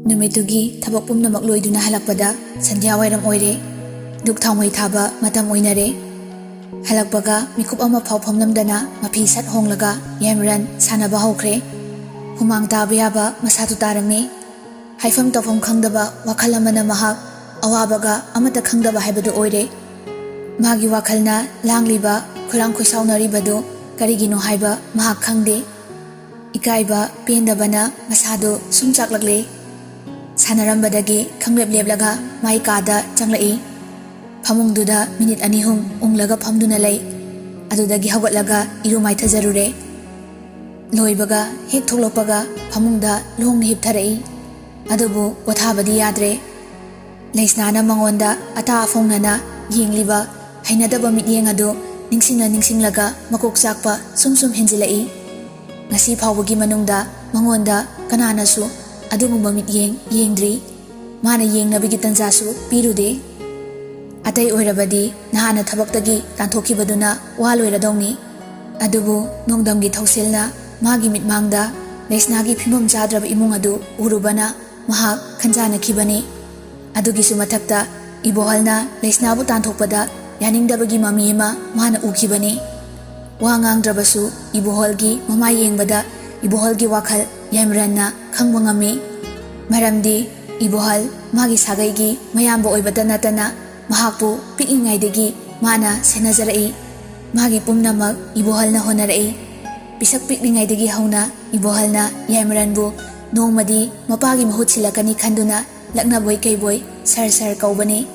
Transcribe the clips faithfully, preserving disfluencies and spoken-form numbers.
ꯅꯨꯃꯤꯠꯇꯨꯒꯤ ꯊꯕꯛ ꯄꯨꯝꯅꯃꯛ ꯂꯣꯏꯗꯨꯅ ꯍꯜꯂꯛꯄꯗ ꯁꯟꯙ꯭ꯌꯥ ꯋꯥꯏꯔꯝ ꯑꯣꯏꯔꯦ꯫ ꯙꯨꯛ ꯊꯥꯎꯃꯩ ꯊꯥꯕ ꯃꯇꯝ ꯑꯣꯏꯅꯔꯦ꯫ ꯍꯜꯂꯛꯄꯒ ꯃꯤꯀꯨꯞ ꯑꯃ ꯐꯥꯎ ꯐꯝꯂꯝꯗꯅ ꯃꯐꯤ ꯁꯠ ꯍꯣꯡꯂꯒ ꯌꯥꯏꯃꯔꯟ ꯁꯥꯟꯅꯕ ꯍꯧꯈ꯭ꯔꯦ꯫ ꯍꯨꯃꯥꯡ ꯇꯥꯕ ꯌꯥꯕ ꯃꯁꯥꯗꯨ ꯇꯥꯔꯝꯃꯤ꯫ ꯍꯥꯏꯐꯝ ꯇꯧꯐꯝ ꯈꯪꯗꯕ ꯋꯥꯈꯜ ꯑꯃꯅ ꯃꯍꯥꯛ ꯑꯋꯥꯕꯒ ꯑꯃꯠꯇ ꯈꯪꯗꯕ ꯍꯥꯏꯕꯗꯨ ꯑꯣꯏꯔꯦ꯫ ꯃꯥꯒꯤ ꯋꯥꯈꯜꯅ ꯂꯥꯡꯂꯤꯕ, ꯈꯣꯏꯔꯥꯡ ꯈꯣꯏꯁꯥꯎꯅꯔꯤꯕꯗꯨ ꯀꯔꯤꯒꯤꯅꯣ ꯍꯥꯏꯕ ꯃꯍꯥꯛ ꯈꯪꯗꯦ꯫ ꯏꯀꯥꯏꯕ ꯄꯦꯟꯗꯕꯅ ꯃꯁꯥꯗꯨ ꯁꯨꯝ ꯆꯥꯛꯂꯛꯂꯦ꯫ ꯁꯥꯟꯅꯔꯝꯕꯗꯒꯤ ꯈꯪꯂꯦꯞ ꯂꯦꯞꯂꯒ ꯃꯥꯏ ꯀꯥꯗ ꯆꯪꯂꯛꯏ꯫ ꯐꯃꯨꯡꯗꯨꯗ ꯃꯤꯅꯤꯠ ꯑꯅꯤ ꯑꯍꯨꯝ ꯎꯪꯂꯒ ꯐꯝꯗꯨꯅ ꯂꯩ꯫ ꯑꯗꯨꯗꯒꯤ ꯍꯧꯒꯠꯂꯒ ꯏꯔꯨ ꯃꯥꯏꯊꯖꯔꯨꯔꯦ꯫ ꯂꯣꯏꯕꯒ ꯍꯦꯛ ꯊꯣꯛꯂꯛꯄꯒ ꯐꯃꯨꯡꯗ ꯂꯣꯡꯅ ꯍꯤꯞꯊꯔꯛꯏ꯫ ꯑꯗꯨꯕꯨ ꯄꯣꯊꯥꯕꯗꯤ ꯌꯥꯗ꯭ꯔꯦ꯫ ꯂꯩꯁꯅꯥꯅ ꯃꯉꯣꯟꯗ ꯑꯇꯥ ꯑꯐꯣꯡꯅꯅ ꯌꯦꯡꯂꯤꯕ ꯍꯩꯅꯗꯕ ꯃꯤꯠꯌꯦꯡ ꯑꯗꯨ ꯅꯤꯡꯁꯤꯡꯂ ꯅꯤꯡꯁꯤꯡꯂꯒ ꯃꯀꯣꯛ ꯆꯥꯛꯄ ꯁꯨꯝ ꯁꯨꯝ ꯍꯦꯟꯖꯤꯜꯂꯛꯏ꯫ ꯉꯁꯤ ꯐꯥꯎꯕꯒꯤ ꯃꯅꯨꯡꯗ ꯃꯉꯣꯟꯗ ꯀꯅꯥꯅꯁꯨ ꯑꯗꯨꯒꯨꯝꯕ ꯃꯤꯠꯌꯦꯡ ꯌꯦꯡꯗ꯭ꯔꯤ꯫ ꯃꯥꯅ ꯌꯦꯡꯅꯕꯒꯤ ꯇꯟꯖꯥꯁꯨ ꯄꯤꯔꯨꯗꯦ꯫ ꯑꯇꯩ ꯑꯣꯏꯔꯕꯗꯤ ꯅꯍꯥꯟꯅ ꯊꯕꯛꯇꯒꯤ ꯇꯥꯟꯊꯣꯛꯈꯤꯕꯗꯨꯅ ꯋꯥ ꯂꯣꯏꯔꯗꯧꯅꯤ꯫ ꯑꯗꯨꯕꯨ ꯅꯣꯡꯗꯝꯒꯤ ꯊꯧꯁꯤꯜꯅ ꯃꯥꯒꯤ ꯃꯤꯠꯃꯥꯡꯗ ꯂꯩꯁꯅꯥꯒꯤ ꯐꯤꯕꯝ ꯆꯥꯗ꯭ꯔꯕ ꯏꯃꯨꯡ ꯑꯗꯨ ꯎꯔꯨꯕꯅ ꯃꯍꯥꯛ ꯈꯟꯖꯥꯅꯈꯤꯕꯅꯤ꯫ ꯑꯗꯨꯒꯤꯁꯨ ꯃꯊꯛꯇ ꯏꯕꯣꯍꯜꯅ ꯂꯩꯁꯅꯥꯕꯨ ꯇꯥꯟꯊꯣꯛꯄꯗ ꯌꯥꯅꯤꯡꯗꯕꯒꯤ ꯃꯃꯤ ꯑꯃ ꯃꯥꯅ ꯎꯈꯤꯕꯅꯤ꯫ ꯋꯥ ꯉꯥꯡꯗ꯭ꯔꯕꯁꯨ ꯏꯕꯣꯍꯜꯒꯤ ꯃꯃꯥꯏ ꯌꯦꯡꯕꯗ ꯏꯕꯣꯍꯜꯒꯤ ꯋꯥꯈꯜ ꯌꯥꯏꯃꯔꯟꯅ ꯈꯪꯕ ꯉꯝꯃꯤ꯫ ꯃꯔꯝꯗꯤ ꯏꯕꯣꯍꯜ ꯃꯥꯒꯤ ꯁꯥꯒꯩꯒꯤ ꯃꯌꯥꯝꯕ ꯑꯣꯏꯕꯇ ꯅꯠꯇꯅ ꯃꯍꯥꯛꯄꯨ ꯄꯤꯛꯂꯤꯉꯩꯗꯒꯤ ꯃꯥꯅ ꯁꯦꯟꯅꯖꯔꯛꯏ꯫ ꯃꯥꯒꯤ ꯄꯨꯝꯅꯃꯛ ꯏꯕꯣꯍꯜꯅ ꯍꯣꯠꯅꯔꯛꯏ꯫ ꯄꯤꯁꯛ ꯄꯤꯛꯂꯤꯉꯩꯗꯒꯤ ꯍꯧꯅ ꯏꯕꯣꯍꯜꯅ ꯌꯥꯏꯃꯔꯟꯕꯨ ꯅꯣꯡꯃꯗꯤ ꯃꯄꯥꯒꯤ ꯃꯍꯨꯠ ꯁꯤꯜꯂꯛꯀꯅꯤ ꯈꯟꯗꯨꯅ ꯂꯛꯅꯕꯣꯏ ꯀꯩꯕꯣꯏ ꯁꯔ ꯁꯔ ꯀꯧꯕꯅꯤ꯫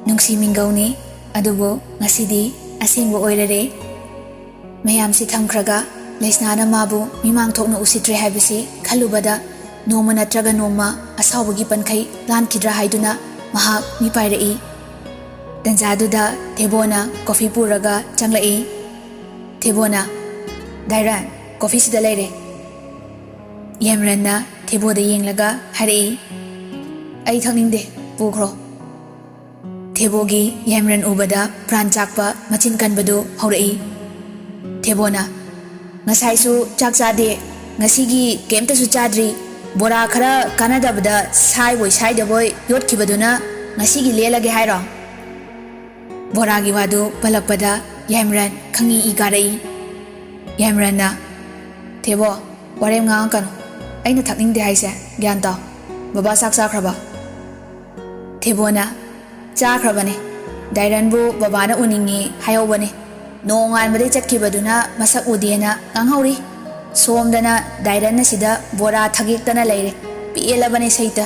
ꯅꯨꯡꯁꯤ ꯃꯤꯡꯒꯧꯅꯤ꯫ ꯑꯗꯨꯕꯨ ꯉꯁꯤꯗꯤ ꯑꯁꯦꯡꯕ ꯑꯣꯏꯔꯔꯦ꯫ ꯃꯌꯥꯝꯁꯤ ꯊꯝꯈ꯭ꯔꯒ ꯂꯩꯁꯅꯥꯅ ꯃꯥꯕꯨ ꯃꯤꯃꯥꯡ ꯊꯣꯛꯅ ꯎꯁꯤꯠꯇ꯭ꯔꯦ ꯍꯥꯏꯕꯁꯤ ꯈꯜꯂꯨꯕꯗ ꯅꯣꯡꯃ ꯅꯠꯇ꯭ꯔꯒ ꯅꯣꯡꯃ ꯑꯁꯥꯎꯕꯒꯤ ꯄꯟꯈꯩ ꯂꯥꯟꯈꯤꯗ꯭ꯔꯥ ꯍꯥꯏꯗꯨꯅ ꯃꯍꯥꯛ ꯃꯤ ꯄꯥꯏꯔꯛꯏ꯫ ꯇꯟꯖꯥꯗꯨꯗ ꯊꯦꯕꯣꯅ ꯀꯣꯐꯤ ꯄꯨꯔꯒ ꯆꯪꯂꯛꯏ꯫ ꯊꯦꯕꯣꯅ, "ꯗꯥꯏꯔꯟ, ꯀꯣꯐꯤꯁꯤꯗ ꯂꯩꯔꯦ꯫" ꯌꯥꯏꯃꯔꯟꯅ ꯊꯦꯕꯣꯗ ꯌꯦꯡꯂꯒ ꯍꯥꯏꯔꯛꯏ, "ꯑꯩ ꯊꯛꯅꯤꯡꯗꯦ, ꯄꯨꯈ꯭ꯔꯣ꯫" ꯊꯦꯕꯣꯒꯤ ꯌꯥꯏꯃꯔꯟ ꯎꯕꯗ ꯄ꯭ꯔꯥꯟ ꯆꯥꯛꯄ ꯃꯆꯤꯟ ꯀꯟꯕꯗꯨ ꯍꯧꯔꯛꯏ꯫ ꯊꯦꯕꯣꯅ, "ꯉꯁꯥꯏꯁꯨ ꯆꯥꯛ ꯆꯥꯗꯦ, ꯉꯁꯤꯒꯤ ꯀꯩꯝꯇꯁꯨ ꯆꯥꯗ꯭ꯔꯤ, ꯕꯣꯔꯥ ꯈꯔ ꯀꯥꯟꯅꯗꯕꯗ ꯁꯥꯏꯕꯣꯏ ꯁꯥꯏꯗꯕꯣꯏ ꯌꯣꯠꯈꯤꯕꯗꯨꯅ ꯉꯁꯤꯒꯤ ꯂꯦꯜꯂꯒꯦ ꯍꯥꯏꯔꯣ? ꯕꯣꯔꯥꯒꯤ ꯋꯥꯗꯨ ꯄꯜꯂꯛꯄꯗ ꯌꯥꯏꯃꯔꯟ ꯈꯪꯏ ꯏ ꯀꯥꯔꯛꯏ꯫ ꯌꯥꯏꯃꯔꯟꯅ, "ꯊꯦꯕꯣ, ꯋꯥꯔꯦꯝ ꯉꯥꯡꯉꯛꯀꯅꯨ꯫ ꯑꯩꯅ ꯊꯛꯅꯤꯡꯗꯦ ꯍꯥꯏꯁꯦ ꯒ꯭ꯌꯥꯟ ꯇꯥꯎ꯫ ꯕꯕꯥ ꯆꯥꯛ ꯆꯥꯈ꯭ꯔꯕ?" ꯊꯦꯕꯣꯅ, "ꯆꯥꯈ꯭ꯔꯕꯅꯦ꯫ ꯗꯥꯏꯔꯟꯕꯨ ꯕꯕꯥꯅ ꯎꯅꯤꯡꯉꯤ ꯍꯥꯏꯍꯧꯕꯅꯦ꯫ ꯅꯣꯡꯉꯥꯟꯕꯗꯩ ꯆꯠꯈꯤꯕꯗꯨꯅ ꯃꯁꯛ ꯎꯗꯦꯅ ꯉꯥꯡꯍꯧꯔꯤ꯫ ꯁꯣꯝꯗꯅ ꯗꯥꯏꯔꯟꯅ ꯁꯤꯗ ꯕꯣꯔꯥ ꯊꯒꯦꯛꯇꯅ ꯂꯩꯔꯦ꯫ ꯄꯦꯜꯂꯕꯅꯦ ꯁꯩꯇ꯫"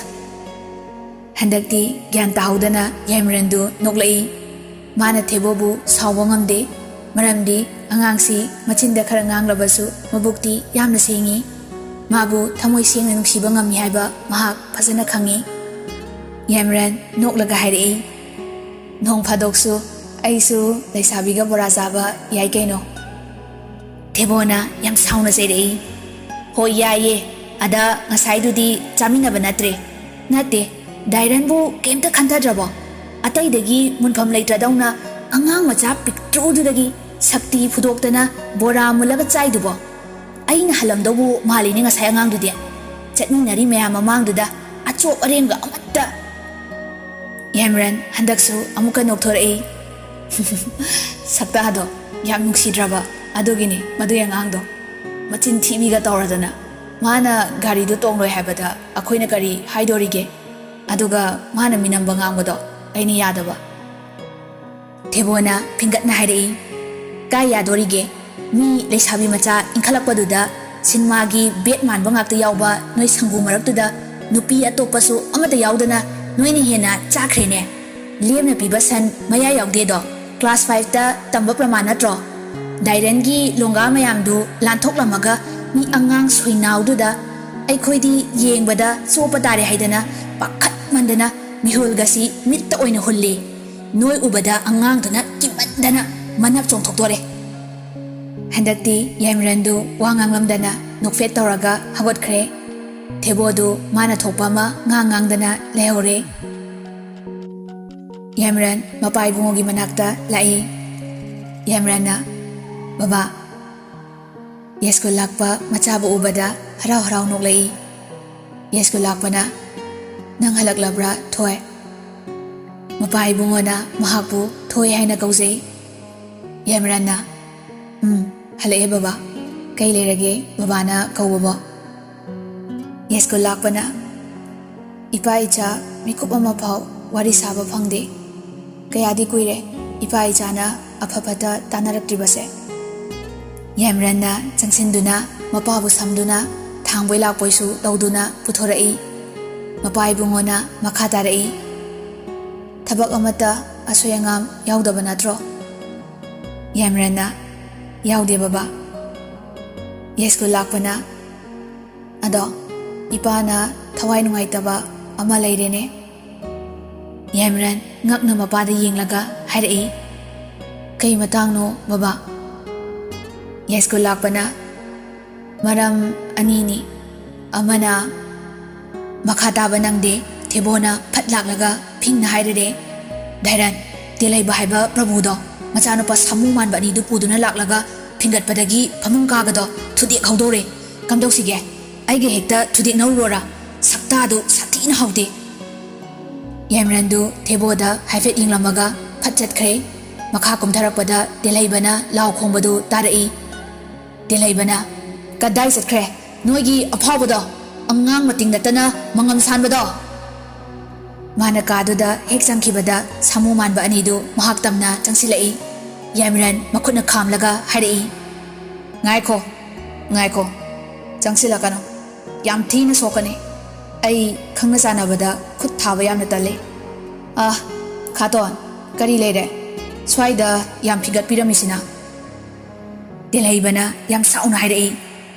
ꯍꯟꯗꯛꯇꯤ ꯒ꯭ꯌꯥꯟ ꯇꯥꯍꯧꯗꯅ ꯌꯥꯏꯃꯔꯟꯗꯨ ꯅꯣꯛꯂꯛꯏ꯫ ꯃꯥꯅ ꯊꯦꯕꯣꯕꯨ ꯁꯥꯎꯕ ꯉꯝꯗꯦ, ꯃꯔꯝꯗꯤ ꯑꯉꯥꯡꯁꯤ ꯃꯆꯤꯟꯗ ꯈꯔ ꯉꯥꯡꯂꯕꯁꯨ ꯃꯕꯨꯛꯇꯤ ꯌꯥꯝꯅ ꯁꯦꯡꯏ꯫ ꯃꯥꯕꯨ ꯊꯃꯣꯏ ꯁꯦꯡꯅ ꯅꯨꯡꯁꯤꯕ ꯉꯝꯃꯤ ꯍꯥꯏꯕ ꯃꯍꯥꯛ ꯐꯖꯅ ꯈꯪꯏ꯫ ꯌꯥꯏꯃꯔꯟ ꯅꯣꯛꯂꯒ ꯍꯥꯏꯔꯛꯏ, "ꯅꯣꯡ ꯐꯥꯗꯣꯛꯁꯨ ꯑꯩꯁꯨ ꯂꯩꯁꯥꯕꯤꯒ ꯕꯣꯔꯥ ꯆꯥꯕ ꯌꯥꯏ ꯀꯩꯅꯣ?" ꯊꯦꯕꯣꯅ ꯌꯥꯝ ꯁꯥꯎꯅ ꯆꯩꯔꯛꯏ꯫ "ꯍꯣꯏ, ꯌꯥꯏꯌꯦ꯫ ꯑꯗ ꯉꯁꯥꯏꯗꯨꯗꯤ ꯆꯥꯃꯤꯟꯅꯕ ꯅꯠꯇ꯭ꯔꯦ?" "ꯅꯠꯇꯦ꯫ ꯗꯥꯏꯔꯟꯕꯨ ꯀꯩꯝꯇ ꯈꯟꯊꯗ꯭ꯔꯕꯣ? ꯑꯇꯩꯗꯒꯤ ꯃꯨꯟꯐꯝ ꯂꯩꯇ꯭ꯔꯗꯧꯅ ꯑꯉꯥꯡ ꯃꯆꯥ ꯄꯤꯛꯇ꯭ꯔꯨꯗꯨꯗꯒꯤ ꯁꯛꯇꯤ ꯐꯨꯗꯣꯛꯇꯅ ꯕꯣꯔꯥ ꯃꯨꯜꯂꯒ ꯆꯥꯏꯗꯨꯕꯣ? ꯑꯩꯅ ꯍꯜꯂꯝꯗꯧꯕꯨ ꯃꯥꯜꯂꯤꯅꯦ ꯉꯁꯥꯏ ꯑꯉꯥꯡꯗꯨꯗꯤ꯫ ꯆꯠꯃꯤꯟꯅꯔꯤ ꯃꯌꯥꯝ ꯃꯃꯥꯡꯗꯨꯗ ꯑꯆꯣꯞ ꯑꯔꯦꯝꯒ ꯑꯃꯠꯇ꯫" ꯌꯥꯏꯃꯔꯟ ꯍꯟꯗꯛꯁꯨ ꯑꯃꯨꯛꯀ ꯅꯣꯛꯊꯣꯔꯛꯏ꯫ "ꯁꯛꯇꯥꯗꯣ ꯌꯥꯝ ꯅꯨꯡꯁꯤꯗ꯭ꯔꯕ? ꯑꯗꯨꯒꯤꯅꯤ ꯃꯗꯨꯒꯤ ꯑꯉꯥꯡꯗꯣ꯫ ꯃꯆꯤꯟ ꯊꯤꯕꯤꯒ ꯇꯧꯔꯗꯅ꯫ ꯃꯥꯅ ꯒꯥꯔꯤꯗꯨ ꯇꯣꯡꯂꯣꯏ ꯍꯥꯏꯕꯗ ꯑꯩꯈꯣꯏꯅ ꯀꯔꯤ ꯍꯥꯏꯗꯣꯔꯤꯒꯦ? ꯑꯗꯨꯒ ꯃꯥꯅ ꯃꯤꯅꯝꯕ ꯉꯥꯡꯕꯗꯣ ꯑꯩꯅ ꯌꯥꯗꯕ꯫" ꯊꯦꯕꯣꯅ ꯐꯤꯡꯒꯠꯅ ꯍꯥꯏꯔꯛꯏ, "ꯀꯥꯏ ꯌꯥꯗꯣꯔꯤꯒꯦ? ꯃꯤ ꯂꯩꯁꯥꯕꯤ ꯃꯆꯥ ꯏꯟꯈꯠꯂꯛꯄꯗꯨꯗ ꯁꯤꯅꯦꯃꯥꯒꯤ ꯕꯦꯠ ꯃꯥꯟꯕ ꯉꯥꯛꯇ ꯌꯥꯎꯕ ꯅꯣꯏ ꯁꯪꯒꯨ ꯃꯔꯛꯇꯨꯗ ꯅꯨꯄꯤ ꯑꯇꯣꯞꯄꯁꯨ ꯑꯃꯠꯇ ꯌꯥꯎꯗꯅ ꯅꯣꯏꯅ ꯍꯦꯟꯅ ꯆꯥꯈ꯭ꯔꯦꯅꯦ꯫ ꯂꯦꯝꯅ ꯄꯤꯕ ꯁꯟ ꯃꯌꯥ ꯌꯥꯎꯗꯦꯗꯣ꯫ ꯀ꯭ꯂꯥꯁ ꯐꯥꯏꯚꯇ ꯇꯝꯕ ꯄ꯭ꯔꯃꯥꯟ ꯅꯠꯇ꯭ꯔꯣ? ꯗꯥꯏꯔꯟꯒꯤ ꯂꯣꯡꯒꯥ ꯃꯌꯥꯝꯗꯨ ꯂꯥꯟꯊꯣꯛꯂꯝꯃꯒ ꯃꯤ ꯑꯉꯥꯡ ꯁꯣꯏꯅꯥꯎꯗꯨꯗ ꯑꯩꯈꯣꯏꯗꯤ ꯌꯦꯡꯕꯗ ꯆꯣꯞꯄ ꯇꯥꯔꯦ ꯍꯥꯏꯗꯅ ꯄꯥꯈꯠꯃꯟꯗꯅ ꯃꯤꯍꯨꯜꯒꯁꯤ ꯃꯤꯠꯇ ꯑꯣꯏꯅ ꯍꯨꯜꯂꯤ꯫ ꯅꯣꯏ ꯎꯕꯗ ꯑꯉꯥꯡꯗꯨꯅ ꯀꯤꯃꯟꯗꯅ ꯃꯅꯞ ꯆꯣꯡꯊꯣꯛꯇꯣꯔꯦ꯫" ꯍꯟꯗꯛꯇꯤ ꯌꯥꯏꯃꯔꯟꯗꯨ ꯋꯥ ꯉꯥꯡꯂꯝꯗꯅ ꯅꯣꯛꯐꯦꯠ ꯇꯧꯔꯒ ꯍꯧꯒꯠꯈ꯭ꯔꯦ꯫ ꯊꯦꯕꯣꯗꯨ ꯃꯥꯅ ꯊꯣꯛꯄ ꯑꯃ ꯉꯥꯡ ꯉꯥꯡꯗꯅ ꯂꯩꯍꯧꯔꯦ꯫ ꯌꯥꯏꯃꯔꯟ ꯃꯄꯥ ꯏꯕꯨꯡꯉꯣꯒꯤ ꯃꯅꯥꯛꯇ ꯂꯥꯛꯏ꯫ ꯌꯥꯏꯃꯔꯟꯅ, "ꯕꯕꯥ꯫" ꯌꯥꯏꯁ꯭ꯀꯨꯜ ꯂꯥꯛꯄ ꯃꯆꯥꯕꯨ ꯎꯕꯗ ꯍꯔꯥꯎ ꯍꯔꯥꯎ ꯅꯣꯛꯂꯛꯏ꯫ ꯌꯥꯏꯁ꯭ꯀꯨꯜ ꯂꯥꯛꯄꯅ, "ꯅꯪ ꯍꯜꯂꯛꯂꯕ꯭ꯔꯥ, ꯊꯣꯏ?" ꯃꯄꯥ ꯏꯕꯨꯡꯉꯣꯅ ꯃꯍꯥꯛꯄꯨ ꯊꯣꯏ ꯍꯥꯏꯅ ꯀꯧꯖꯩ꯫ ꯌꯥꯏꯃꯔꯟꯅ, "ꯎꯝ, ꯍꯜꯂꯛꯑꯦ ꯕꯕꯥ꯫ ꯀꯩ ꯂꯩꯔꯒꯦ ꯕꯕꯥꯅ ꯀꯧꯕꯕꯣ?" ꯌꯥꯏꯁ꯭ꯀꯨꯜ ꯂꯥꯛꯄꯅ, "ꯏꯄꯥ ꯏꯆꯥ ꯃꯤꯀꯨꯞ ꯑꯃ ꯐꯥꯎ ꯋꯥꯔꯤ ꯁꯥꯕ ꯐꯪꯗꯦ꯫ ꯀꯌꯥꯗꯤ ꯀꯨꯏꯔꯦ ꯏꯄꯥ ꯏꯆꯥꯅ ꯑꯐ ꯐꯠꯇ ꯇꯥꯟꯅꯔꯛꯇ꯭ꯔꯤꯕꯁꯦ꯫" ꯌꯥꯏꯃꯔꯟꯅ ꯆꯪꯁꯤꯟꯗꯨꯅ ꯃꯄꯥꯕꯨ ꯁꯝꯗꯨꯅ ꯊꯥꯡꯕꯣꯏ ꯂꯥꯛꯄꯣꯏꯁꯨ ꯇꯧꯗꯨꯅ ꯄꯨꯊꯣꯔꯛꯏ꯫ ꯃꯄꯥ ꯏꯕꯨꯡꯉꯣꯅ ꯃꯈꯥ ꯇꯥꯔꯛꯏ, "ꯊꯕꯛ ꯑꯃꯠꯇ ꯑꯁꯣꯏ ꯑꯉꯥꯝ ꯌꯥꯎꯗꯕ ꯅꯠꯇ꯭ꯔꯣ?" ꯌꯥꯏꯃꯔꯟꯅ, "ꯌꯥꯎꯗꯦ ꯕꯕꯥ꯫" ꯌꯥꯏꯁ꯭ꯀꯨꯜ ꯂꯥꯛꯄꯅ, "ꯑꯗꯣ ꯏꯄꯥꯅ ꯊꯋꯥꯏ ꯅꯨꯡꯉꯥꯏꯇꯕ ꯑꯃ ꯂꯩꯔꯦꯅꯦ꯫" ꯌꯥꯏꯃꯔꯟ ꯉꯛꯅ ꯃꯄꯥꯗ ꯌꯦꯡꯂꯒ ꯍꯥꯏꯔꯛꯏ, "ꯀꯩ ꯃꯇꯥꯡꯅꯣ ꯕꯕꯥ?" ꯌꯥꯏꯁ꯭ꯀꯨꯜ ꯂꯥꯛꯄꯅ, "ꯃꯔꯝ ꯑꯅꯤꯅꯤ꯫ ꯑꯃꯅ, ꯃꯈꯥ ꯇꯥꯕ ꯅꯪꯗꯦ, ꯊꯦꯕꯣꯅ ꯐꯠ ꯂꯥꯛꯂꯒ ꯐꯤꯡꯅ ꯍꯥꯏꯔꯔꯦ, 'ꯙꯥꯏꯔꯟ, ꯇꯦꯂꯩꯕ ꯍꯥꯏꯕ ꯄ꯭ꯔꯚꯨꯗꯣ ꯃꯆꯥꯅꯨꯄꯥ ꯁꯥꯃꯨ ꯃꯥꯟꯕ ꯑꯅꯤꯗꯨ ꯄꯨꯗꯨꯅ ꯂꯥꯛꯂꯒ ꯐꯤꯡꯒꯠꯄꯗꯒꯤ ꯐꯃꯨꯡ ꯀꯥꯒꯗꯣ ꯊꯨꯗꯦꯛꯍꯧꯗꯧꯔꯦ꯫ ꯀꯝꯗꯧꯁꯤꯒꯦ? ꯑꯩꯒ ꯍꯦꯛꯇ ꯊꯨꯗꯦꯛꯅꯧꯔꯣꯔꯥ? ꯁꯛꯇꯥꯗꯨ ꯁꯥꯊꯤꯅ ꯍꯥꯎꯗꯦ꯫'" ꯌꯥꯏꯃꯔꯟꯗꯨ ꯊꯦꯕꯣꯗ ꯍꯥꯏꯐꯦꯠ ꯌꯦꯡꯂꯝꯃꯒ ꯐꯠ ꯆꯠꯈ꯭ꯔꯦ꯫ ꯃꯈꯥ ꯀꯨꯝꯊꯔꯛꯄꯗ ꯇꯦꯂꯩꯕꯅ ꯂꯥꯎ ꯈꯣꯡꯕꯗꯨ ꯇꯥꯔꯛꯏ꯫ ꯇꯦꯂꯩꯕꯅ, "ꯀꯗꯥꯏ ꯆꯠꯈ꯭ꯔꯦ ꯅꯣꯏꯒꯤ ꯑꯐꯥꯎꯕꯗꯣ? ꯑꯉꯥꯡ ꯃꯇꯤꯡ ꯅꯠꯇꯅ ꯃꯉꯝ ꯁꯥꯟꯕꯗꯣ!" ꯃꯥꯅ ꯀꯥꯗꯨꯗ ꯍꯦꯛ ꯆꯪꯈꯤꯕꯗ ꯁꯥꯃꯨ ꯃꯥꯟꯕ ꯑꯅꯤꯗꯨ ꯃꯍꯥꯛ ꯇꯝꯅ ꯆꯪꯁꯤꯜꯂꯛꯏ꯫ ꯌꯥꯏꯃꯔꯟ ꯃꯈꯨꯠꯅ ꯈꯥꯝꯂꯒ ꯍꯥꯏꯔꯛꯏ, "ꯉꯥꯏꯈꯣ, ꯉꯥꯏꯈꯣ, ꯆꯪꯁꯤꯜꯂꯛꯀꯅꯨ꯫ ꯌꯥꯝ ꯊꯤꯅ ꯁꯣꯛꯀꯅꯤ꯫ ꯑꯩ ꯈꯪꯅ ꯆꯥꯟꯅꯕꯗ ꯈꯨꯠ ꯊꯥꯕ ꯌꯥꯝꯅ ꯇꯜꯂꯤ꯫ ꯑꯥ, ꯈꯥꯇꯣꯟ, ꯀꯔꯤ ꯂꯩꯔꯦ? ꯁ꯭ꯋꯥꯏꯗ ꯌꯥꯝ ꯐꯤꯒꯠꯄꯤꯔꯝꯃꯤꯁꯤꯅ?" ꯇꯦꯜꯍꯩꯕꯅ ꯌꯥꯝ ꯁꯥꯎꯅ ꯍꯥꯏꯔꯛꯏ,